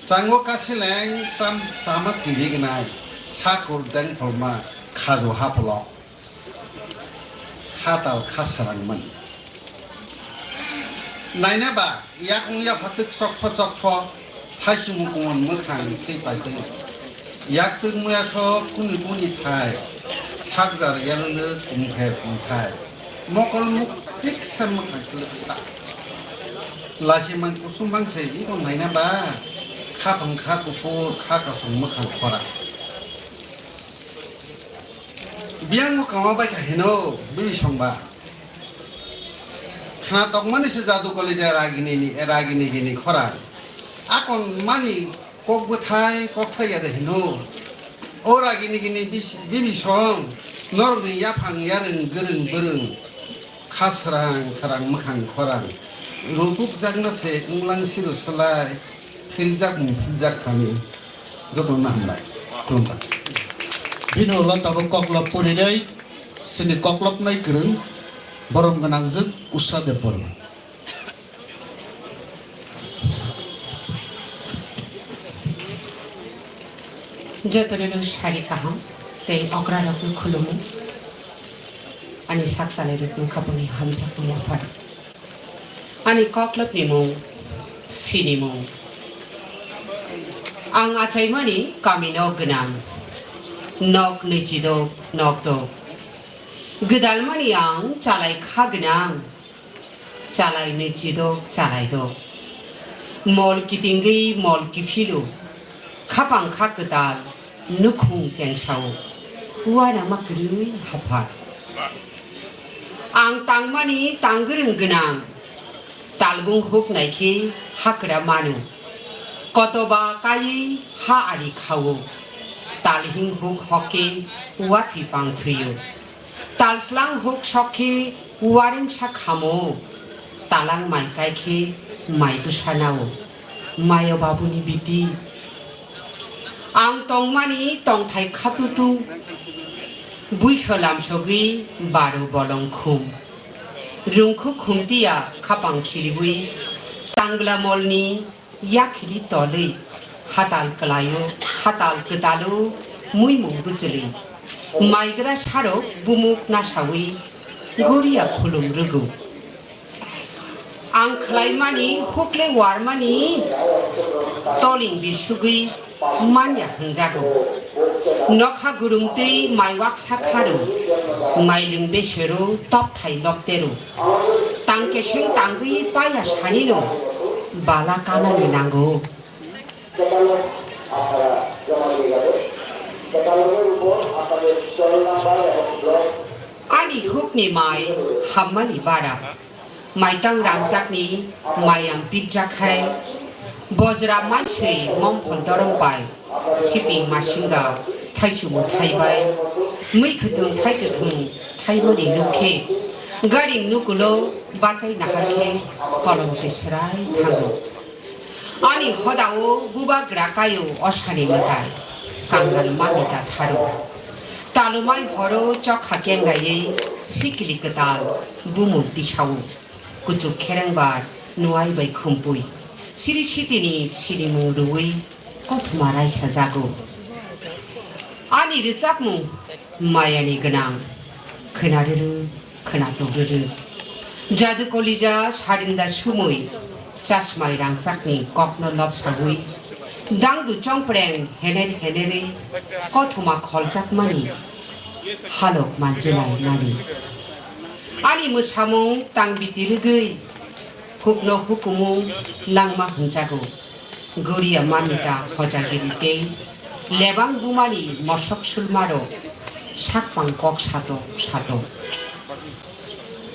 Chango kasileng cham-, chama thwi rignai, sakur dengpholma khajo hapolo. Khatal kha srangmani. Naina ba, yakung yapha twk chokpho chokpho, thaisung kumun mwkhang tei pai tei. Yak twk maya sok kuni kuni thai, sakjar yalwng kumher kumthai. Mokol muk tiksa mwkhang twlwksa. Lasi man kusum bangse iko naina ba, kha phang kha kuphur, kha kasung mwkhang khora. Biyang o kama bai kha hino, bini songba. Khna tokmani se jadu koli je ragini ni, ragini gini khorang. Akon mani kok bwthai, kok thai ya de hino. O ragini gini bis-, bini song, norok ni yaphang yarwng, gwrwng, bwrwng. Kha srang, srang mwkhang khorang. Rupuk jakna se wnglang siru slai, philjak mung philjak thani. Jotono hambai. Khulumkha. Bini ulo tabuk koklop purinai, sini koklopnai kwrwng, borom gwnangjwk Usha Debbarma. Jotono no sari kaham tei okrarokno khulumu. Ani sak salairokno khabangni hamjakmung yaphar. Ani koklopni mung, sinimung. Ang achaimani kami nok gwnang, nok nwichidok, nokdok. Gwdalmani ang chalai kha gwnang, chalai nwichidok, chalaidok. Mol kitingwi mol kiphilo, khapang kha kwtal, nukhung chengsao, uanama kwrwi haphar. Ang tangmani tangwrwng gwnang, talbung huk naikhe hakra mano. Kotoba kaiwi ha ari khao, talhing huk hokke uathwi pang thwio. Talslang huk sokkhe uaringsa khamo, talang mai kaikhe mai bwsa nao. Mayo babuni biti. Ang tongmani tongthai khatutu, buiso lamsogwi baro bolong khum. Rungkhu khumtiya khapang khiliwi, tangbla molni yakhili tolwi, hatal kwlaio, hatal kwtalo, muimung bwchwlwi. Maigra sarok bumuk nasawi, goriya khulum rwgo. Ang khlaimani hukle warmani toling bilsugwi manya hwnjago. Nokha gurumtwi mai waksa kharo, mailing besero topthai loptero. Tang keseng tangwi paya sanino bala kanani nango. Ani hukni mai hammani bara, maitang rangjakni mayam pikjak hai, bojra maiswi mongphol dorong pai, siping masinga thaichumu thaibai, mui kwthwng thai kwthwng thaimani nukhe, garing nukulo bachai naharkhe kolom tisrai thango. Ani hodao bubagra kaio osani mwtai, kangal mamita tharo. Talumai horo chokha kengaiwi sikili kwtal bumung tisao. Kuchuk kherengbar nuai bai khumpui. Siri sitini sinimung rwui kothoma raisa jago. Ani rwchapmung mayani gwnang. Khwna rwrwk, khwna tok rwrwk. Jadu kolija sarinda sumui chasmai rangchakni kokno lobsawi dangdu chongpreng hener henerwi kothoma kholjakmani halok manjilai mani. Ani mwsamung tang biti rwgwi hukno hukumu langma hwnjago. Goriya mamita hojagiri tei lebang bumani mosok sulmarok sakpang kok satok satok.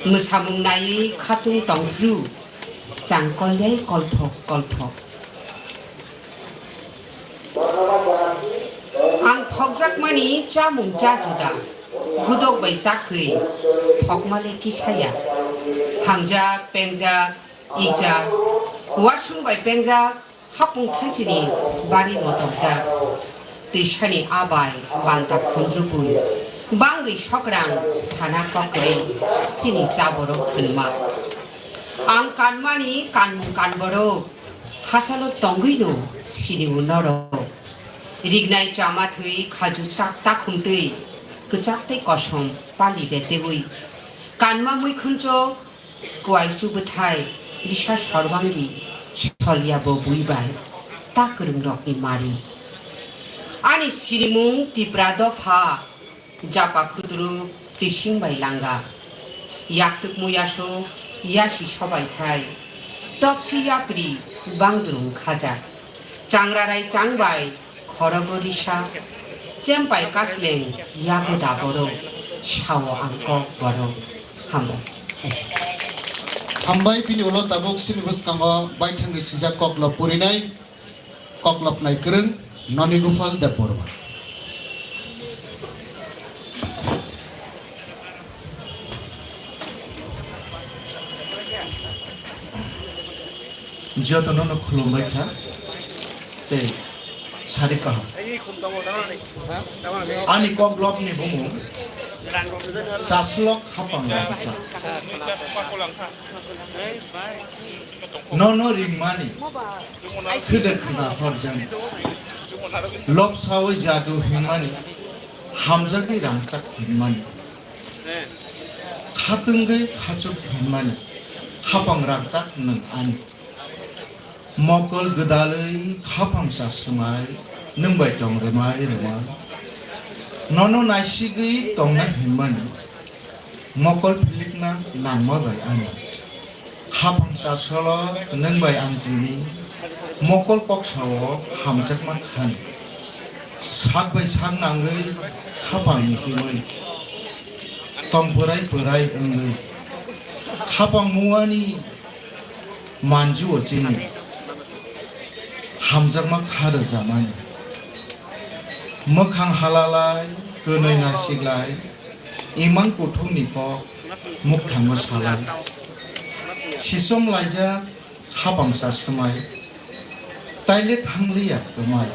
Mwsamung naiwi khatung tongphru chang kolyai kolthok kolthok. Ang thokjakmani chamung cha juda, gudok bai chakhwi thokmale kisaya. Hamjak, pengjak, ikjak, wasung bai pengjak, hapung thaisini bari motorjak. Twisani abai banta khundrubui, bangwi sokrang sana kokrwi chini chaborok khwnma. Ang kanmani kanmung kanborok, hasalo tongwino sini-o norok. Rignai chama thwi khaju chak takhum twi, kwchak tei kosom pali retewi. Kanma muikhunchok, kwai chubwthai, risa sorbangi, solyabo buibai, ta kwrwngrokni mari. Ani sinimung Tipra dopha, Japa khuturuk tising bai langa. Yaktuk muyasuk yasi sobai thai. Topsi yapri bangdrung khaja. Changrarai changbai khorogo risa. Chempai kasleng yago daboro. Sao ang kok boro. Hambai. Hambai, bini ulo tabuk sini bwskango baithangni sijak kokno purinai. Koklopnai kwrwng Noni Gopal Debbarma. Jotono no khulumbai kha tei sari kaham. Ani koklopni bumung Chaslok Khapang Rangsa. Nono ringmani khwda khwna horjani. Lobsawi jadu hwnmani, hamjakwi rangchak hwnmani. Khatungwi khachuk hwnmani, khapang rangchak nwng ani. Mokol gwdalwi khapang cha swmai, nwng bai tong rwmai rwmai. Nono naisigwi tongna hwnmani, mokol philikna nangma bai ani. Khapang cha solo nwng bai ang tini, mokol kok sao hamjakma khan. Sak bai sak nangwi khapang ni himwi, tong pwrai pwrai wngwi. Khapang muani manju o chini, hamjakma kha rwjamani. Mwkhang halalai, kwnwi nasiklai, imang kuthukni kok, mukthango salai. Sisom laijak, khapang cha swmai, taile thangliya kwmai.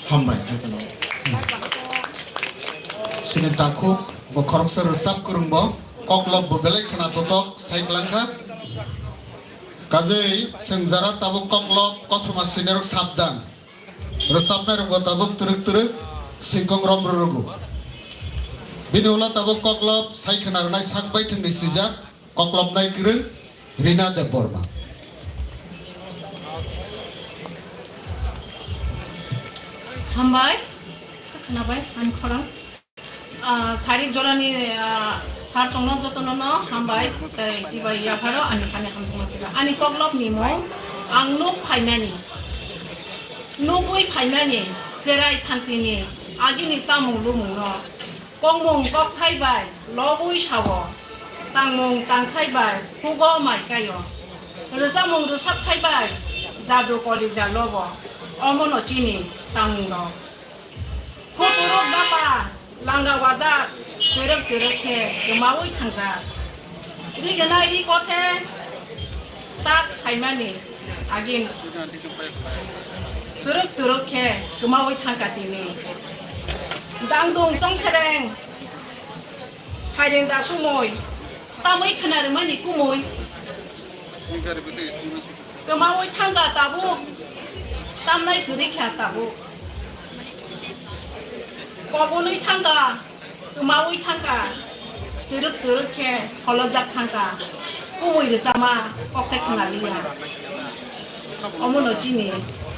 Hambai jotono. Sini takhuk, bo khoroksa rwchap kwrwng bo, koklop bo belai khwna totok sai kwlangkha. Kajei, chwng jara tabuk koklop, kothoma sinirok sabdan. Rwchapnairokbo tabuk twrwk twrwk singkong rom rwrwgo. Bini ulo tabuk koklop sai khwna rwnai sak baithangni swijak koklopnai kwrwng Rina Debbarma. Hambai, khwnabai, ani khorang. Ah, sari jorani, ah, sar chongno jotono no hambai, tei chibai yapharo ani thani hamjakma sika. Ani koklopni mung, ang nuk phaimani, nugwi phaimani, cherai thangsini, agini tamung lumungno, kokmung kokthai bai lobwi sao, tangmung tangthai bai hugo mai kaio, rwchapmung rwchapthai bai jadu kolija lobo, omono chini tangmungrok. Khuturuk gata, langa wajak, twrwk twrwk khe kwmaui thangjak. Riganai ri kothe tak phaimani agin twrwk twrwk khe kwmaui thangkha tini. Dangdung chongthereng, sairing da sumui, tamui khwna rwmani kumui. Kwmaui thangkha tabuk, tamnai kwrwi kha tabuk. Kobonwi thangkha, kwmaui thangkha, twrwk twrwk khe kholopjak thangkha. Kubui rwchapma kok tei khwnaliya. Omono chini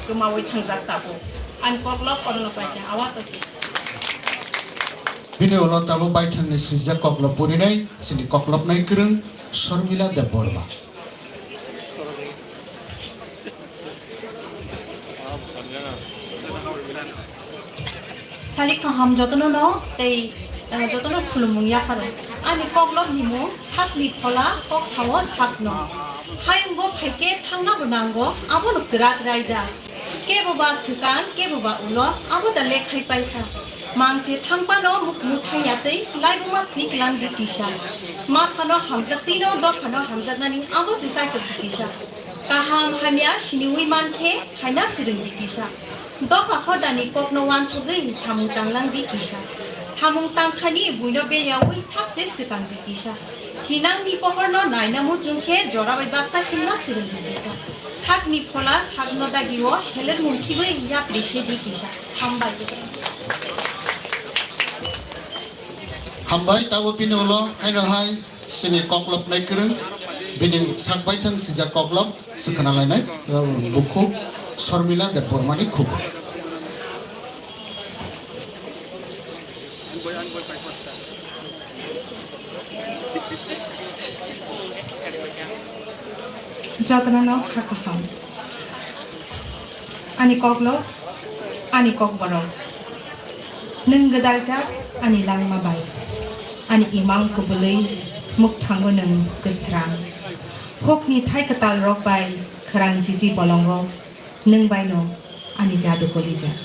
kwmaui thangjak tabuk. Ani koklop onono paikha, awa tokhe. Bini ulo tabuk baithangni swijak koklop purinai chini koklopnai kwrwng Shormila Debbarma. Sari kaham jotono no tei, eh, jotono khulumung yapharo. Ani koklop ni mung sakni phola kok sao sakno. Hayungo phaikhe thangna bo nango, abono kwrak raida. Kebo ba swkang, kebo ba ulo, abo da lekhai paisa. Mangse thangpano muk muthai yatwi laibuma swi kwlang di kisa. Maphano hamjak twino dophano hamjaknani abo se chaitok di kisa. Kaham hamya siniui mankhe saina swrwng di kisa. Dopha hodani kokno wansugwi samung tanglang di kisa. Samung tangthani buino beryaui sakse swkang di kisa. Thinangni pohorno naina muchung khe jora bai baksa himna swrwng di kisa. Sakni phola sakno dagio seler mung khibwi yapri se di kisa. Hambai. Hambai, tabo bini ulo haino hai chini koklopnai kwrwng, bini sak baithang sijak koklop se khna lainai, bukhuk Shormila Debbarmani khuk. Jotono no kha kaham. Ani koklop, ani kokborok. Nwng gwdaljak ani langma bai. Ani imang kubulwi mukthango nwng kwsrang. Hukni thai kwtal rok bai khwrang jiji bolongo nwng baino ani jadu kolijak.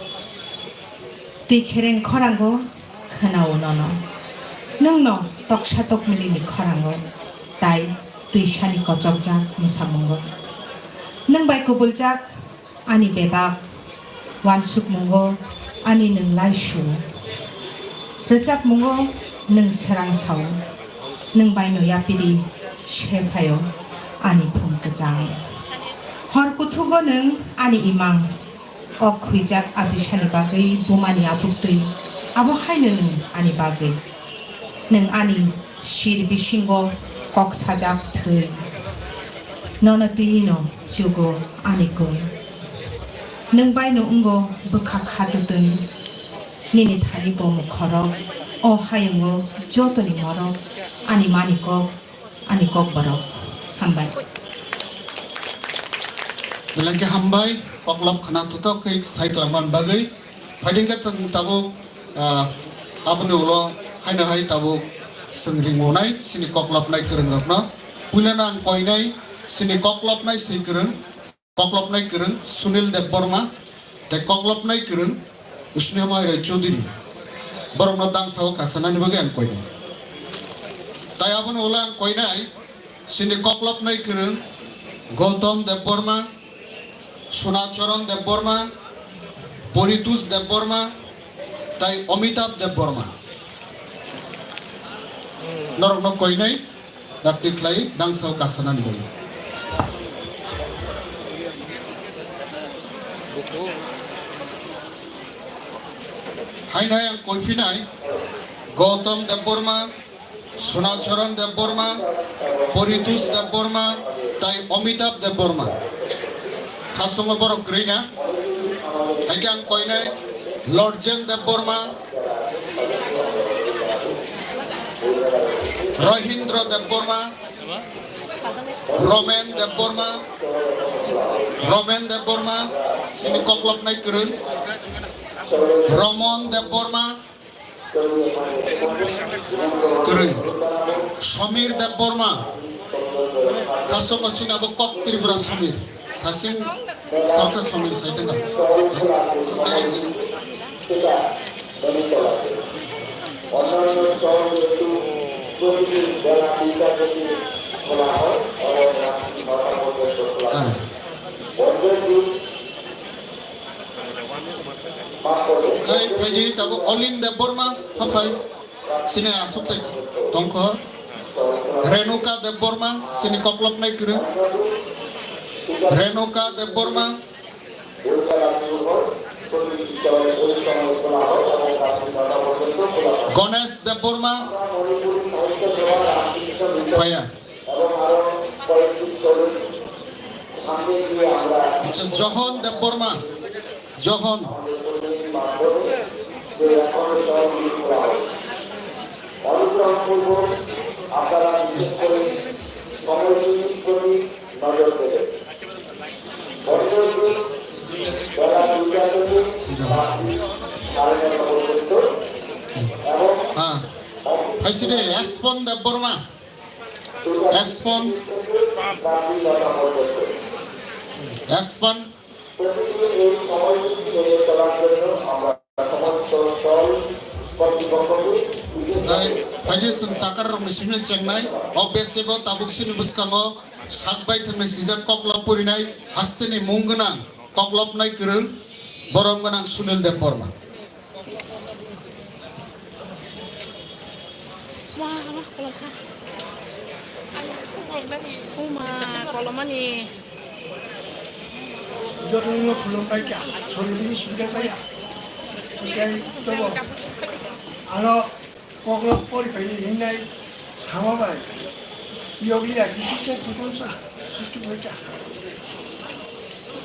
Twi khereng khorango khwnao nono. Nwngno toksa tokmilini khorango tai twisani kochokjak mwsamungo. Nwng bai kubuljak ani bebak, wansukmungo ani nwng laisu. Rwchapmungo nwng swrang sao. Nwng baino yapiri se phaio ani phung kwchang. Hor kuthugo nwng ani imang. O khwijak abisani bagwi bumani abuktwi, abo haino nwng ani bagwi. Nwng ani sir bisingo kok sajak thwi. Nono twi no chugo ani kung. Nwng bai no wngo bwkha kha twtwng. Nini thani bo mukhorok, o hayungo jotoni morok, ani mani kok, ani kok borok. Hambai. Belai khe hambai, koklop khna thutok khe sai kwlangmani bagwi. Phaiding khe tabuk, ah, aboni ulo haino hai tabuk chwng ringmunai chini koklopnai kwrwngrokno. Puilano ang koinai chini koklopnai swi kwrwng, koklopnai kwrwng Sunil Debbarma, tei koklopnai kwrwng Snehamai Roy Chowdhury. Borokno dangsao kasanani bagwi ang koinai. Tai aboni ulo ang koinai chini koklopnai kwrwng Gautam Debbarma, Sunacharan Debbarma, Paritosh Debbarma, tai Amitabh Debbarma. Norokno koinai dakti khlai dangsao kasanani bagwi. Haino hai ang koiphinai Gautam Debbarma, Sunacharan Debbarma, Paritosh Debbarma, tai Amitabh Debbarma. Khasongo borok kwrwi na. Hai khe ang koinai Lorjen Debbarma, Rohindra Debbarma, Romen Debbarma, Romen Debbarma, chini koklopnai kwrwng, Romon Debbarma, kwrwi. Samir Debbarma. Khasongo sinabo kok Tripura Samir. Khasing Korta Samir sai tengka. Ah. Hai, phaidi tabo Olin Debbarma, haphai. Sini asuk tai tongkho. Renuka Debbarma, sini koklopnai kwrwng. Renuka Debbarma. Ganesh Debbarma. Phaiya. Johon Debbarma, Johon. Ah, hai sini Espon Debbarma. Espon. Espon. Tei phaidi chwng sakar rokni simi chengnai, o besebo tabuk sini bwskango sak bai thwngni swijak koklop purinai hasteni mung gwnang koklopnai kwrwng borom gwnang Sunil Debbarma. Wah, wah, kolom kha. Uma, kolomani. Jotono khulum bai kha, sori bini subida saya. Ikai tobo. Ano koklop pori paini hinai sama bai. Yogli ya kisi se kutung sa, sustu bai kha.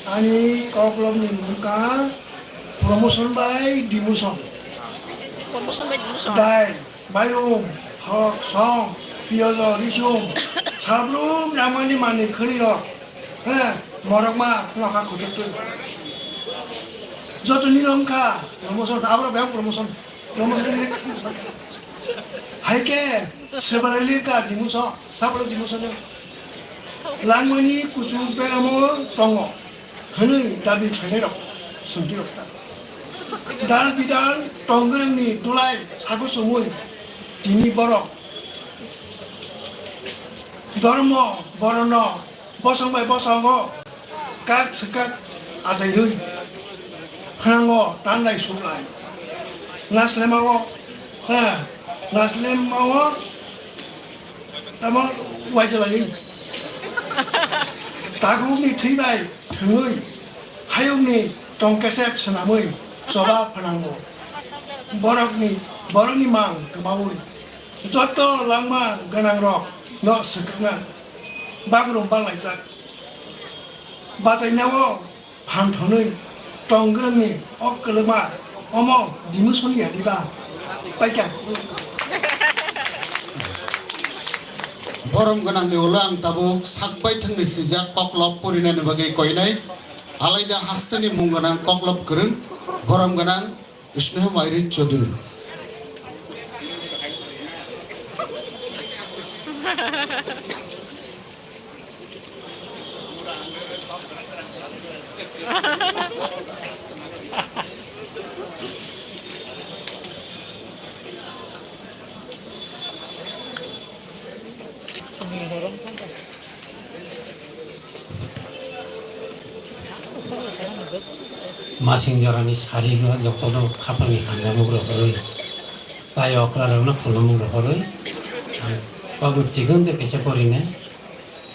Ani koklopni mungka promotion bai demotion. Promotion bai demotion. Dai, mairum, hok, song, piyojo, risum, sabrum namani mani khani rok. He, morok ma nokha khutuk tu. Joto ni nong kha, promotion, abro bang promotion. Promotion ni. Hai ke, sebarali ka demotion, sabro demotion. Langmani kuchuk beramo tongo, hwnwi dabi khlainairok swngwi rok ta. Dal bidal tongwrwngni dulai sago chumui tini borok. Dormo borono bosong bai bosongo kak swkak achairwi khwnango tanlai suklai. Naslemao, ha, naslemao tamo waijalaini. Takhukni thwi bai thwngwi, hayungni tongkesep swnamwi choba phnango. Borokni, borokni mang kwmawi joto langma gwnangrokno swkakna bagrum banglaijak. Batainao phan thonwi tongwrwngni o kwlwma omo demotion ya diba? Paikha. Borom gwnangni ulo ang tabuk sak bai thwngni swijak koklop purinani bagwi koinai. Alaida hasteni mung gwnang koklop kwrwng borom gwnang Sneha Mairi Chaudhary. Masing jorani sari no jotono khapangni hamjakmung rohorwi, tai okra rokno khulumung rohorwi, ang kobor chikon de kesa porinai.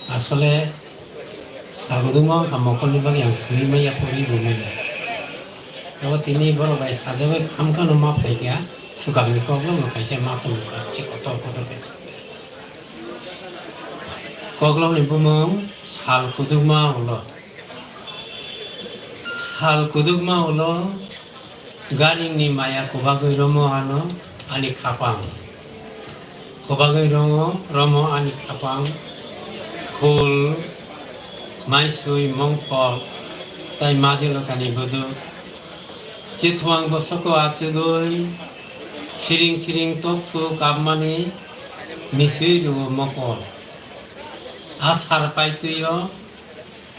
Asole saguduma wngkha mokolni bagwi ang suri maya pori bo maya. Abo tini borok bai sajagwi khamkhano ma phaikha, swkangni koklopno kaisa ma tongkha, se kotor kotor kaisa. Koklopni bumung sal kudukma ulo. Sal kudukma ulo garingni maya kubagwi romo ano ani khapang. Kubagwi romo, romo ani khapang. Khul, maisui, mongkhol, tai majwlwkani bwdwk. Chithwang bosoko achugwi siring siring tokthuk kapmani misui rwo mokol. A sar paitwi-o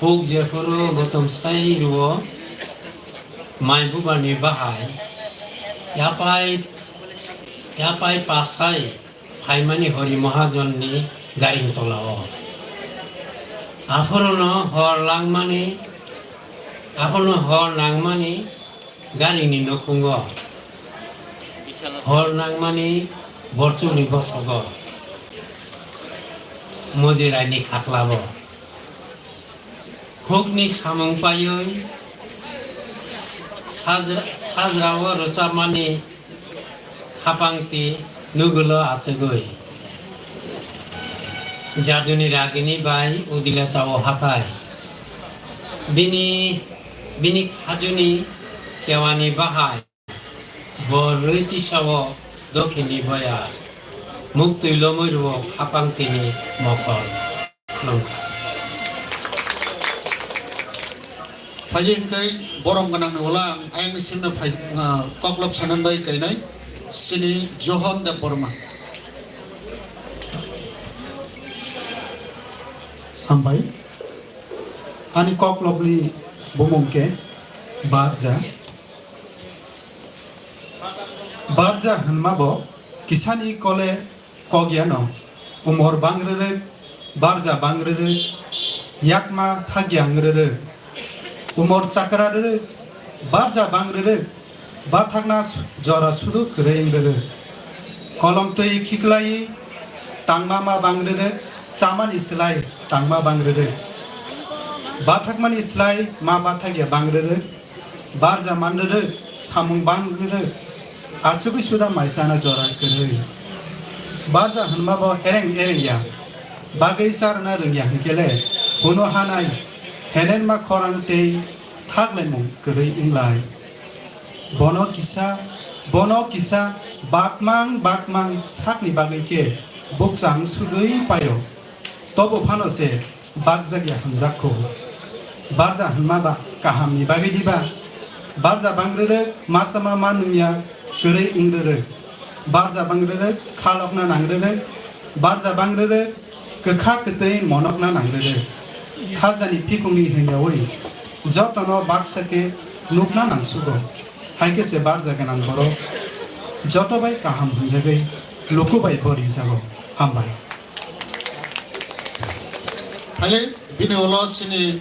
huk jephuru gotom sai rwo mai bubani bahai yapai yapai pasai phaimani Hori Mahajonni garing tola-o. Aphuru'-no hor langmani, aphuru'-no hor nangmani garingni nukhungo, hor nangmani borchukni bosogo, mujiraini khaklabo. Hukni samung paiwi sajra-, sajrao rwchapmani khapangtwi nugulo achugwi. Jaduni ragini bai udila chao hathai. Bini, bini khajuni kewani bahai, bo rwi tisao dokhini boya, muktwi lomwi rwo khapang tini mokol. Phai hwnkhe borom gwnangni ulo ang ayangni simno phai, ah, koklop sanani bai kainai sini Johon Debbarma. Hambai. Ani koklopni bumung khe Barja. Barja hwnma bo kisani kole kok yano, umor bang rwrwk, barja bang rwrwk, yakma thakya wng rwrwk, umor chakra rwrwk, barja bang rwrwk, bathakna su-, jora sudu kwrwi wng rwrwk. Kolom twi khiklaiwi tangma ma bang rwrwk, chamani slai tangma bang rwrwk. Bathakmani slai ma bathakya bang rwrwk, barja man rwrwk, samung bang rwrwk, achugwi suda maisano jora kwrwi. Barja hwnma bo hereng ereng ya, bagwi charwna rwngya hwnkhe le, hwno hanai, henenma khorang tei thaklaimung kwrwi wnglai. Bono kisa, bono kisa bakmang bakmang sakni bagwi khe bukchang sudui paio. Tobo phano se bakjakya hwnjak kho. Barja hwnma ba kahamni bagwi diba? Barja bang rwrwk, ma sama ma nungya kwrwi wng rwrwk. Barja bang rwrwk, kha lokna nang rwrwk. Barja bang rwrwk, kwkha kwtwi monokna nang rwrwk. Khajani phikungni hwnyaui jotono baksa khe nukna nang sugo. Hai khe se barja gwnang borok joto bai kaham hwnjagwi luku bai bo ringjago. Hambai. Thale bini ulo sini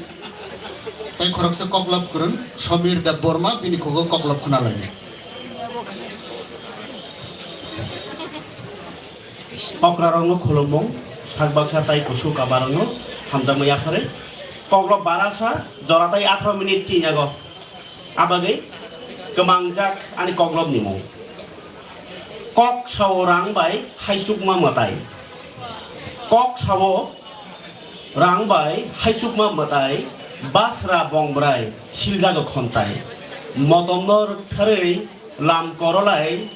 tai khoroksa koklop kwrwng Somir Debbarma, bini khugo koklop khna lainai. Okrarokno khulumung, sak baksa tai kusu kabarokno hamjakma yapharwi. Koklop barasa jora tai atharo minute twi nyago. Abagwi kwmangjak ani koklopni mung. Kok sao rang bai haichukma mwtai. Kok sao rang bai haichukma mwtai, basra bongbrai siljago khontai. Motomno rwktharwi lam korolai,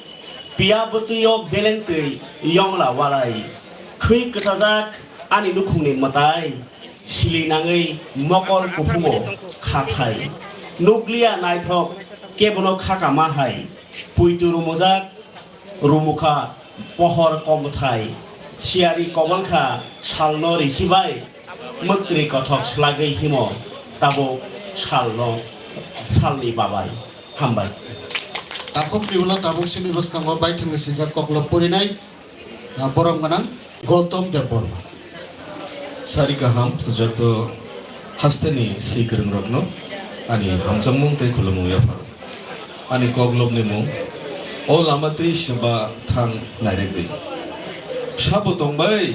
piya bwtwio belengtwi yongla walai. Khwi kwchajak ani nukhungni mwtai, sili nangwi mokol kuphumo khathai. Nukliya naithok kebono khakama hai, puitu rumujak rumukha pohor komthai. Siyari kobolkha salno risibai, mwktwi kothok slagwi himo tabuk salno, salni babai. Hambai. Takhukni ulo tabuk sini bwskango baithangni swijak koklop purinai, ah, borom gwnang Gautam Debbarma. Sari kaham joto hasteni swi kwrwngrokno ani hamjakmung tei khulumung yapharo. Ani koklopni mung O lama twi seba thang nairek di. Sabo tongbai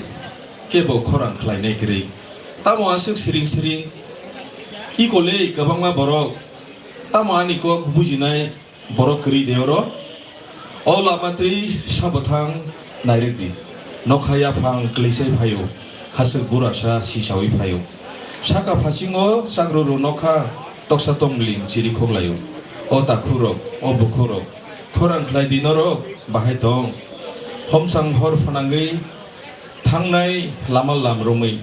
kebo khorang khlainai kwrwi. Tamo aswk siring siring ikolei kwbangma borok. Tamo ani kok bujinai borok kwrwi de oro. O lama twi sabo thang nairek di. Nokha yaphang klisai phaio. Haswk burasa sisawi phaio. Saka phasingo chakruru nokha toksa tongmling chiri khoklaio. O takhukrok, o bukhukrok, khorang khlai di norok, bahai tong. Homsang hor phanangwi thangnai lama lam romwi.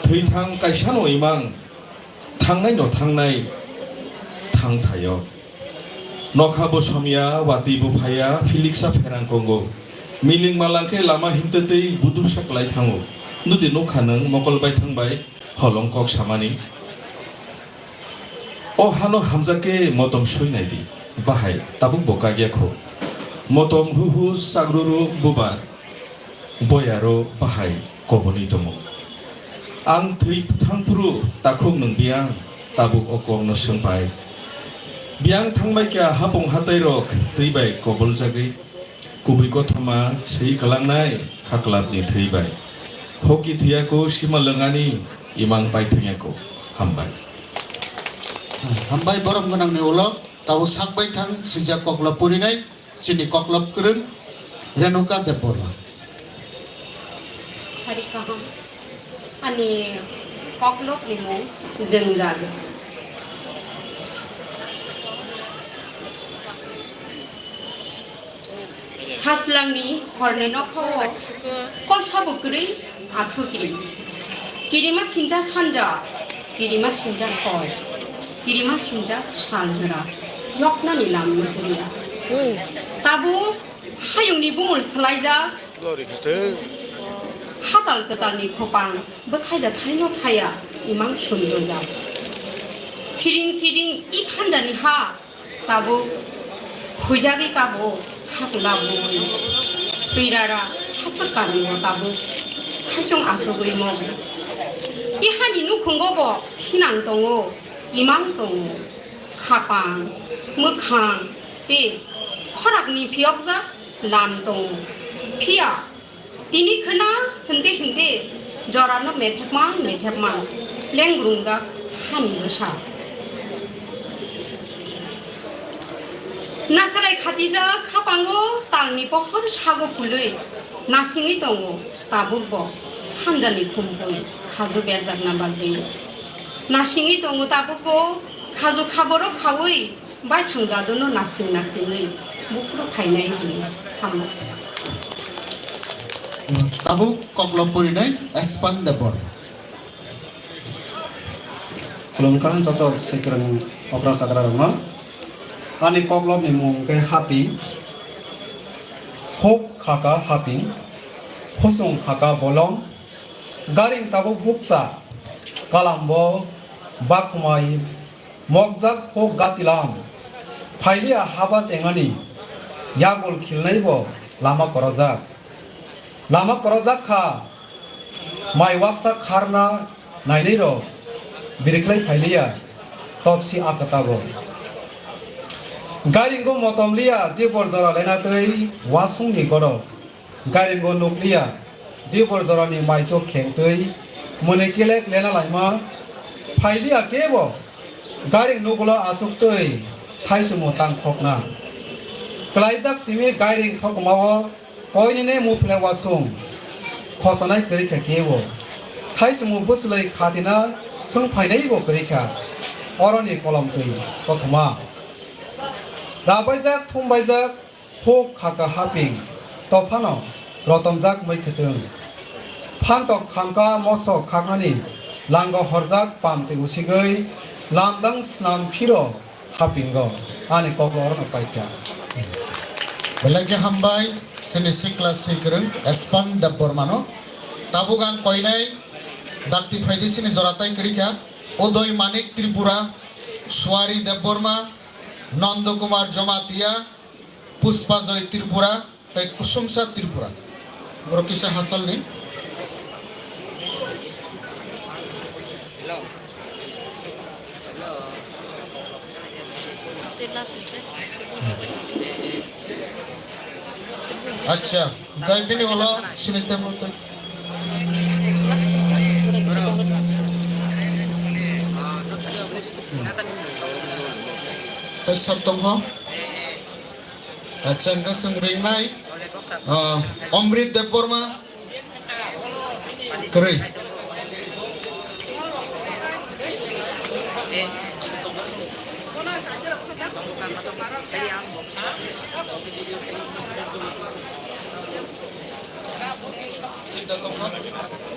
Thwi thang kaisano imang, thangnai no thangnai thang thaio. Nokha bo somya, watwi bo phaiya, philiksa pherang kongo. Miling malang khe lama himtwtwi budupsa klai thango. Nudi nukha nwng mokol bai thangbai holong kok samani. O hano hamjak khe motom sui nai di. Bahai tabuk bo kagya kho. Motom huhu sagruru bubar. Boyaro bahai koboni tongo. Ang thwi thangphuru takhuk nwng biyang tabuk o kokno swngpai. Biyang thangbai kha hapung hatairok twi bai koboljagwi. Kubui kothoma swi kwlangnai khaklapni thwi bai. Hoki thwiyaku sima lwngani imang paithwngyaku. Hambai. Hambai borom gwnangni ulo tabuk sakbai thang swijak koklo purinai. Chini koklop kwrwng Renuka Debbarma. Sari kaham. Ani koklopni mung Jwngjal. Sajlangni horni nokhao kol sabo kwrwi athu kirim. Kirima sinja sanja, kirima sinja hor, kirima sinja saljora, yoknani lamno horiya. Tabuk hayungni bumul swlaijak, hatal kwtalni khopang bwthai da thaino thaya imang sundrojak. Siring siring i sanjani ha, tabuk huijagwi kabo khakula bui. Twirara haswk kamio tabuk saichung asugwi mog. I hani nukhungo bo thinang tongo, imang tongo. Khapang, mwkhang tei khorakni phiyokjak lam tongo. Phiya tini khwna hwnde hwnde jorano methepma methepma lengrungjak hani bwsa. Nakalai khatijak khapango talni pohor sago pului nasingwi tongo tabukbo sanjani khumpui khaju berjakna bagwi. Nasingwi tongo tabukbo khaju khaboro khaui baithang jadono nasing nasingwi buphuru phainai hwnwi tamo. Tabuk koklo purinai Espan Debor. Khulumkha joto sikrang okra sakra rokno. Ani koklopni mung khe Haping. Huk khaka Haping. Husung khaka Bolong. Garing tabuk bukcha. Kalambo bakhumai mokjak huk gatilam. Phailiya haba chengani. Yagul khilnaibo lama korojak. Lama korojak kha, mai waksa kharna nainwi rok biriklai phailiya, topsi akatabo. Gairingo motom liya dibor jora lena twi wasungni godok. Gairingo nukliya dibor jorani maichuk khengtwi mwnwi kilek lena laima phailiya kebo. Gairing nugulo achuktwi thaisumo tangkhokna. Klaijak simi gairing thokomao Koinene muphile wasung khosanai kwrwi kha kebo. Thaisumung bwswlwi khatina swng phainaibo kwrwi kha. Oroni kolomtwi kothoma. Rabaijak, thumbaijak, huk khaka haping, tophano rotomjak mui khwtwng. Phantok khamka mosok khaknani lango horjak pamtwi usigwi lamdang snam phiro hapingo, ani koklo orono paikha. Belai khe hambai, chini sikla sikrwng Espan Debbarmano. Tabuk ang koinai dakti phaidi chini joratai kwrwikha, Udoy Manik Tripura, Suari Debbarma, Nondo Kumar Jamatia, Puspa Joy Tripura, tei Kusumsa Tripura. Borok kisa hasalni. Acha, gai bini ulo sini tebo tei. Tei sab tongkho. Acha, hwnkhe chwng ringnai, ah, Omrit Debbarma, kwrwi.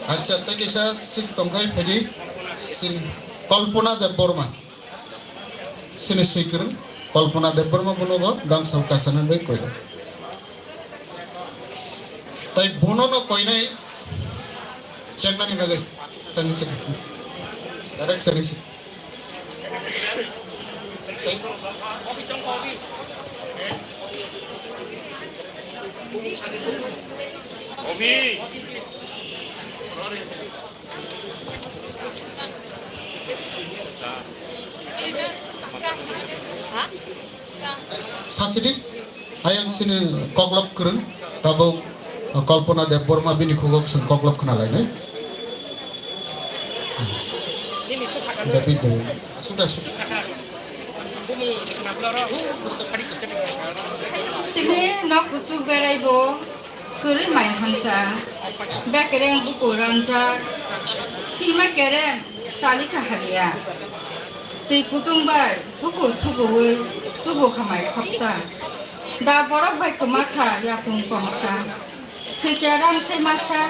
Acha, tei kisa seat tongkhai phaidi, sin-, Kalpana Debbarma. Chini swikwrwng Kalpana Debbarma bono bo dangsao kaisa nang bai koido. Tai bono no koinai chengnani bagwi changwi se. Direct changwi se. Obi. Sasidi, ayang sini koklop kwrwng, tabuk Kalpana Debbarma bini khugok sing koklop khna lainai. David David. Sudah, sudah. Tini nok kuchuk berai bo. Kwrwi mai hamta, bekereng bukur ranjak, sima kerem talika hamya. Twi kutung bai bukur thubuwi tubu khamai khopsa. Da borok bai kwma kha yapung kongsa, thwikya rang se masa,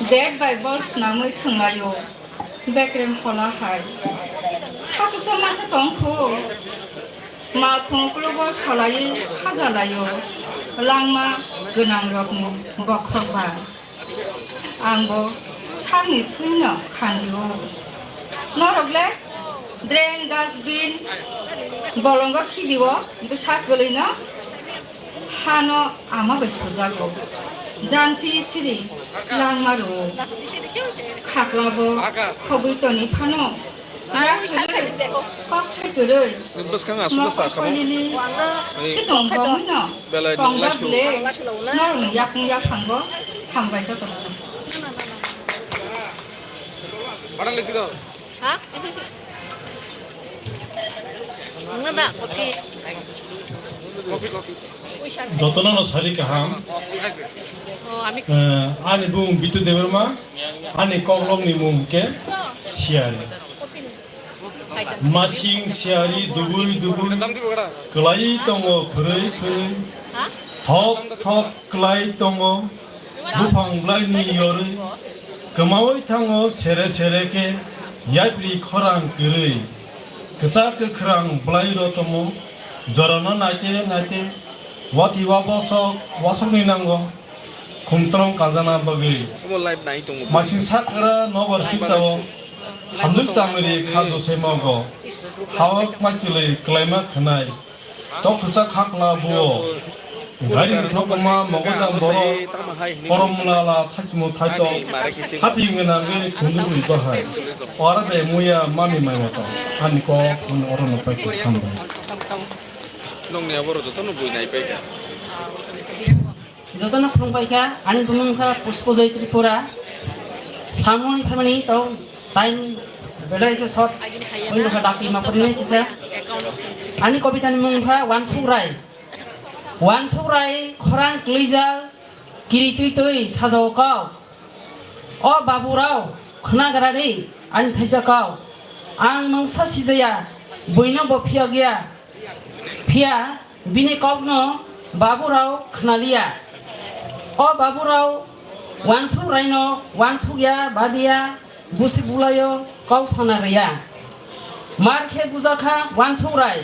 bat bai bol swnamwi thwnglaio, bekreng hola hai. Khachuksa masa tong khu, malkhung klugo salaiwi khajalaio, langma gwnangrokni bokhok ba. Ang bo sakni thwino khandio. Norok le drain, dustbin, bolongo khibio, bwsak kwlwino hano ama bai sujago. Jansi siri langma rwo. Khakla bo khogwi toni phano. Yak kwrwi, kok thai kwrwi. Bwskang aswk sa khamo. Khitong bongwino belai tongjak laisuk. Le, norokni yakung yaphango thambai sa tongmani. Padang lesi do. Ha? Nggak, Mbak, kopi. Kopi, kopi. Jotono no sari kaham. Oh, ami. Eh, ani bung Bitu Debbarma, ani koklok ni mung ke Siari. Masing siyari dubui dubui kwlai tongo phwrwi phwrwi. Thok thok kwlai tongo buphang bwlaini yorwi. Kwmawi thango sere sere khe yapri khorang kwrwi. Kwchak kwkhrang bwlai rotomo jorano naite naite watwi wa bosok wasokni nango. Khumtrong kanjana bagwi. Omo live nai tongo. Masing sakra nobar sikjao. Hamjwk chamwiri kha dosai mago. Hawak machilwi kwlaima khwnai. Tok kwchak hakla buo. Gari thokma mogodam borok. Korom lala thachmo thaito. Happy ngwnagwi khundugwi bahai. Ora de muya mami mai wato. Ani kok hwn oro no pai khambai. Nongni abo ro jotono bui nai pai kha. Jotono khulumpai kha, ani bumung kha Pushpajay Tripura. Samoni family tau time belai se short, oi kha dati ma pori nai kisa. Ani kobita ni mung kha Wansuk Rai. Wansuk Rai khorang kwlwijak kiri twi twi sajao kau. O babu rao khna gra di ani thaisa kau. Ang mungsa sijaya, buino bo phiyok ya. Phiya bini kokno baburao khnaliya. O baburao wansuk raino wansukya babiya, busi bulayo kok sana riya. Mar khe bujakha wansuk rai.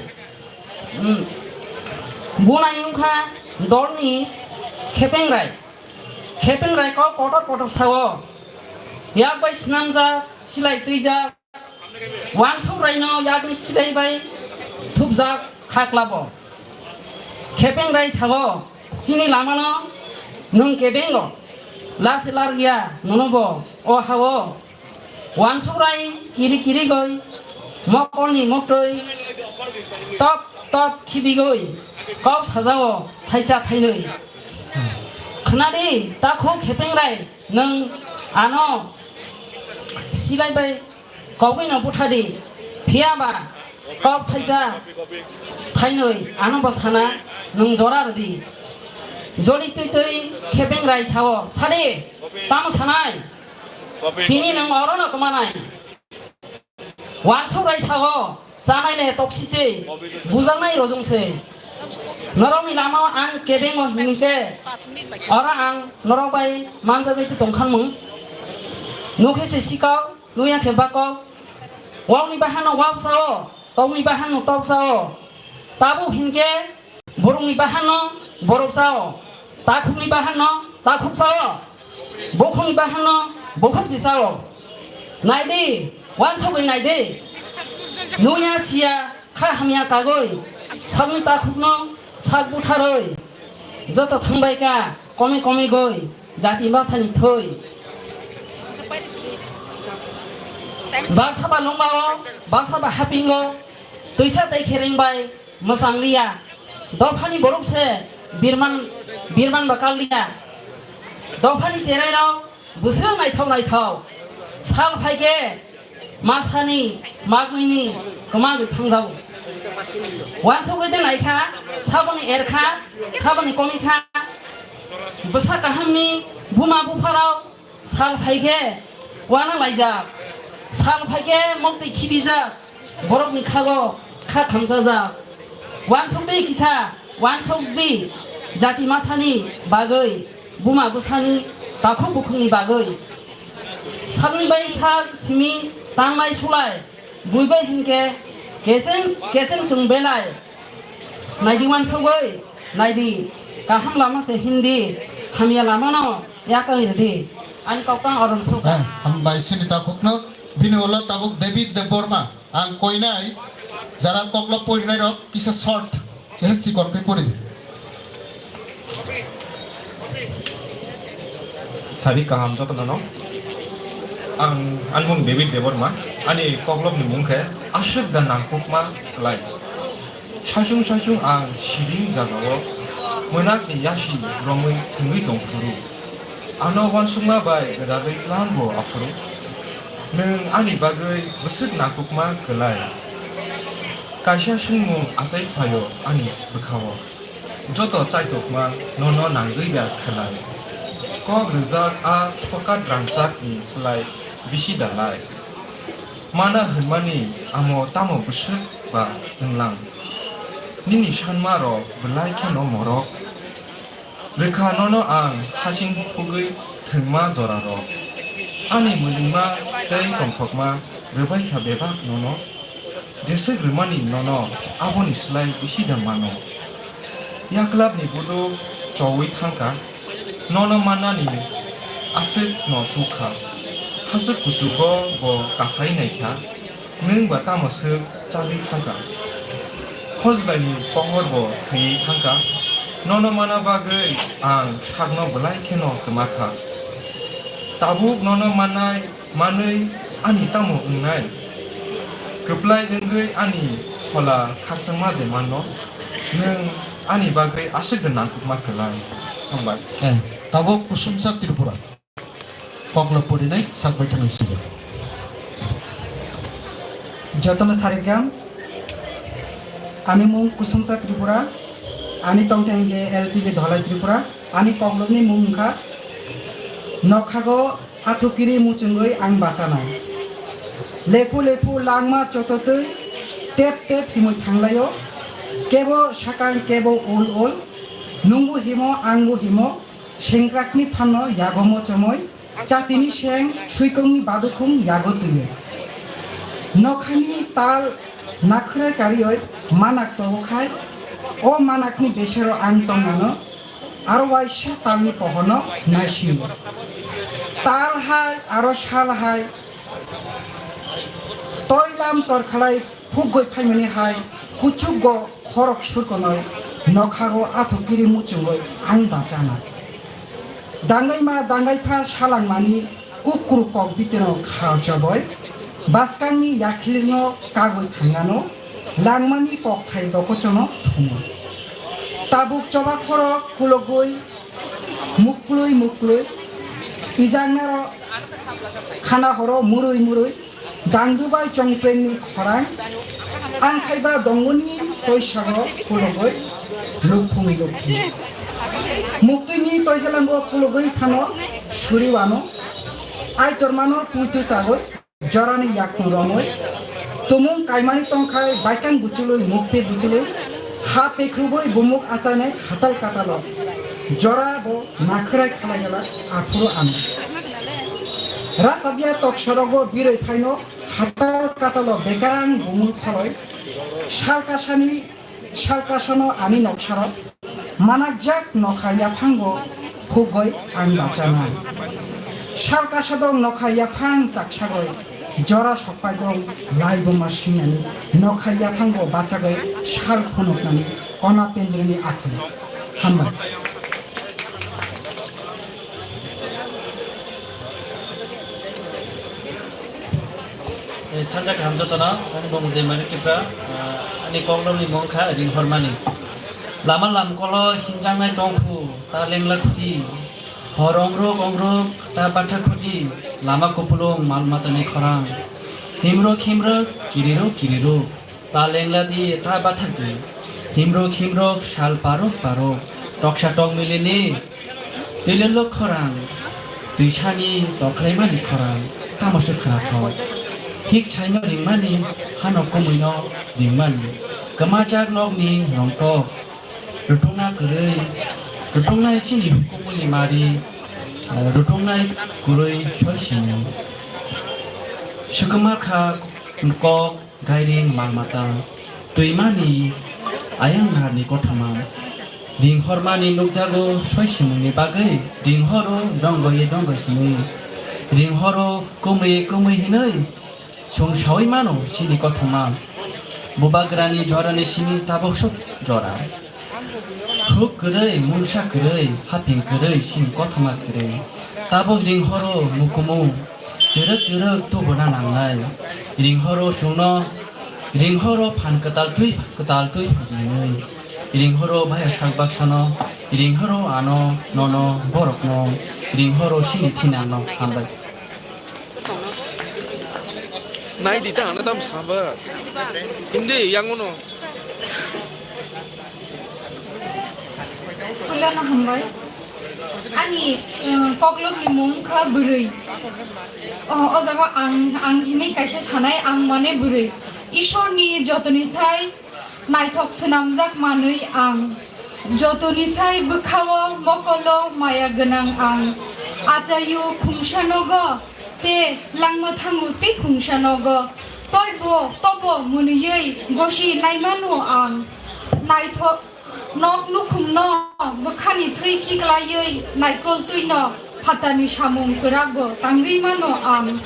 Hmm. Bunai wngkha dolni khepeng rai. Khepeng rai kok kotor kotor sao. Yak bai snamjak, silai twijak. Wansuk raino yakni silai bai thupjak kha klabo. Khepeng rai sao, chini lamano nwng kebengo lasi largia nono bo o hao. Wansuk rai kiri kiri goi mokolni moktoi top top khibigoi kok sajao thaisa thainoi. Khnadi takhuk khepeng rai nwng ano silai bai Kogwino buthadi, phiya ba kok thaisa thainwi ano bo sana nwng jora rwdi. Joli twi twi khepeng rai sao, sadi, tamo sanai? Tini nwng orono kwmanai. Wansuk rai sao, chanai le toksi se, bujaknai rojong se. Norokni lama ang kebengo himwi khe, oro ang norok bai manjagwi tongkha nwng. Nukhe se sikao, Nuya khe bako, wokni bahanno wok sao, tokni bahanno tok sao. Tabuk hinkhe borokni bahanno borok sao, takhukni bahanno takhuk sao, bukhukni bahanno bukhuk se sao. Naidi, wansugwi naidi. Nuya siya kha hamya kagwi, sakni takhukno sak butharwi. Joto thangbai ka, komi komi goi, jati bwsani thoi. Baksa ba longmao, baksa ba hapingo, twisa tei khereng bai mwchang liya. Dophani borok se birman, birman ba kal liya. Dophani cherai rok, Bwswk naithok naithok. Sal phaikhe masani magwini kwmagwi thangjago. Wansugwi de naikha, saboni erkha, saboni komikha. Bwsa kahamni buma bupharok sal phaikhe wana laijak. Sal phaikhe moktwi khibijak. Borokni khago kha khamchajak. Wansugwi kisa Wansuk di, jati masani bagwi, buma bwsani takhuk bukhukni bagwi. Sakni bai sak simi tangnai sulai, bui bai hinkhe keseng keseng chwng belai. Naidi wansugwi, naidi, kaham lama se himdi, hamya lamano yakang ridi. Ani kok tang orom suk. Eh, hambai sini takhukno, bini ulo tabuk David Debbarma. Ang koinai jara koklo porinai rok kisa short, kisa sikon khe pori di. Sabi kaham jotono no. Ang, ani mung David Debbarma, ani koklopni mung khe aswk da nangkukma klai. Saichung saichung ang siring jajao mwnakni yasi romwi thwngwi tong phuru. Ano uansukma bai gwdagwi tlango aphuru. Nwng ani bagwi bwswk nangkukma kwlai. Kaisa swngmung achai phaio ani bwkhao. Joto chaitokma nono nangwi ya khwlai. Kok rwjak a sokat rangchakni slai bisi dalai. Mana hwnmani amo tamo bwswk ba wnglang. Nini sanma rok belai kheno morok. Rwkha nono ang hasing hugwi thwngma jorarok. Ani mwlwima tei tongthokma rwbaikha bebak nono. Jeswk rwmani nono aboni slai bisi da mano. Yaklapni buduk chowi thangkha, nono mannani aswkno tukha. Haswk kuchugo bo kasai naikha. Nwng ba tamo swk chagwi thangkha? Hojlaini pohor bo thwiwi thangkha. Nono mana bagwi ang sakno belai kheno kwmakha. Tabuk nono manai manwi ani tamo wngnai? Kwplai wngwi ani phola khakchangma de mano? Nwng ani bagwi aswk de nangkukma kwlai. Hambai. Eh, tabuk Kusumsa Tripura. Koklo porinai sak bai thangwi sijak. Jotono sarikjak, ani mung Kusumsa Tripura, ani tongthai hwnkhe L T B Dholai Tripura, ani koklopni mung wngkha Nokhago athukiri muchungwi ang bachanai. Lephu lephu langma chototwi tep tep himwi thanglaio, kebo sakang kebo ul ul, nungbo himo angbo himo, sengkrakni phanno yago mochomoi, chatini seng suikongni badukhung yago twiwi. Nokhani tal nakhwrai karioi manak tobo khai, o manakni besero ang tongmano, aro waisa talni pohorno naisio. Tal hai aro sal hai toilam torkhalai hukgoi phaimani hai kuchukgo khorok surkonoi nokhago athukiri muchungoi ang bachana. Danggaima danggaipha salangmani kukruk kok bitino kha choboi, baskangni yakhilirno kagwi thangano, langmani kokthai bokochono thumo. Tabuk choba khorok kulogwi muklwi muklwi, ijangnaro khana horo murwi murwi, Dangdubai chongprengni khorang, ang khaiba dongoni toisago kulugoi lukphung lukphung. Muktwini toijalango kulugoi phano suriwano, aitormano puitu chagoi, jorani yakung romoi, tumung kaimani tongkhai baikang buchului, mukte buchului, ha pekruboi bumuk achainai hatal katalo, jora bo Nakhwrai khalai gala aphuru ano. Rasabiya tok sorogo biroi phaino hatal katalo bekarang bumul phaloi. Sal kasani, sal kasano ani noksaro manakjak nokha yaphango phugoi ang bachana. Sal kasadong nokha yaphang chaksagoi jora sokpaidong laibuma singnani nokha yaphango bachagoi sal phunuknani kona penjreni akhuni. Hambai. Eh, sanja kaham jotono, ani bong Deimani Tripura, ah, ani koklopni mung kha Ringhormani. Lama lamkolo hinjaknai tongphu, ta lengla khudi, hor ongrok ongrok, ta batha khudi, lama kupulung mal matani khorang. Himrok himrok, kirirok kirirok. Ta lengla di, ta bathak di. Himrok himrok, sal parok parok. Toksa tokmilini twilelo khorang. Twisani tokhlaimani khorang. Tamo se khwnathok. Hik saino ringmani, hano kumuino ringmani. Kwmajak nokni nongtok. Rwthwngna kwrwi, rwthwngnai chini hukumu ni mari, eh, rwthwngnai kwrwi soi sini. Swkangma kha kok, gairing, mal mata, twimani ayang narni kothoma. Ringhormani nukjago soi simungni bagwi, ringhoro dongoi dongoi hinwi, ringhoro kumui kumui hinwi, Chwng saui mano chini kothoma, bubagrani jorani simi tabuk sok jora. Huk kwrwi, mungsa kwrwi, haping kwrwi, chini kothoma kwrwi. Tabuk ringhoro mukumu, twrwk twrwk tubuna nangnai. Ringhoro chwngno, ringhoro phan kwtal twi, kwtal twi phainai. Ringhoro baya sak baksano, ringhoro ano, nono, borokno, ringhoro chini thinangno hambai. Nai di ta, ano tam saba. Hindi, yang uno. Kulano hambai. Ani, eh, koklopni mung kha bwrwi. O, o jaga ang, ang hini kaisa sanai, ang mane bwrwi. Ishorni jotoni sai Naithok swnamjak manwi ang, jotoni sai bwkhao mokolo maya gwnang ang. Achaio khungsa nogo, te langma thango tei khungsa nogo. Toibo, tobo mwnwiwi gosi naimano ang. Naithok nok nukhungno bwkhani thwi khiklaiwi naikol twino phatarni samung kwrago tangwi mano ang.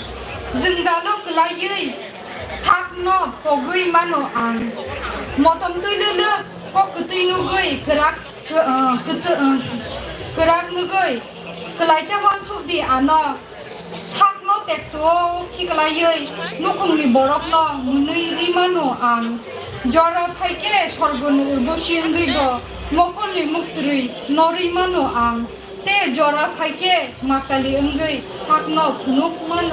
Jwngjalo kwlaiwi sakno pogwi mano ang. Motom twi lwlwk kok kwtwi nugwi kwrak kw-, ah, kwtw-, ah, kwrak nugwi kwlaita uansukdi ano. Sakno tekto khiklaiwi nukhungni borokno mwnwi ri mano ang. Jora phaikhe sorgoni urbosi wngwibo mokolni muktrwi norwi mano ang. Tei jora phaikhe matali wngwi sakno phunuk mano.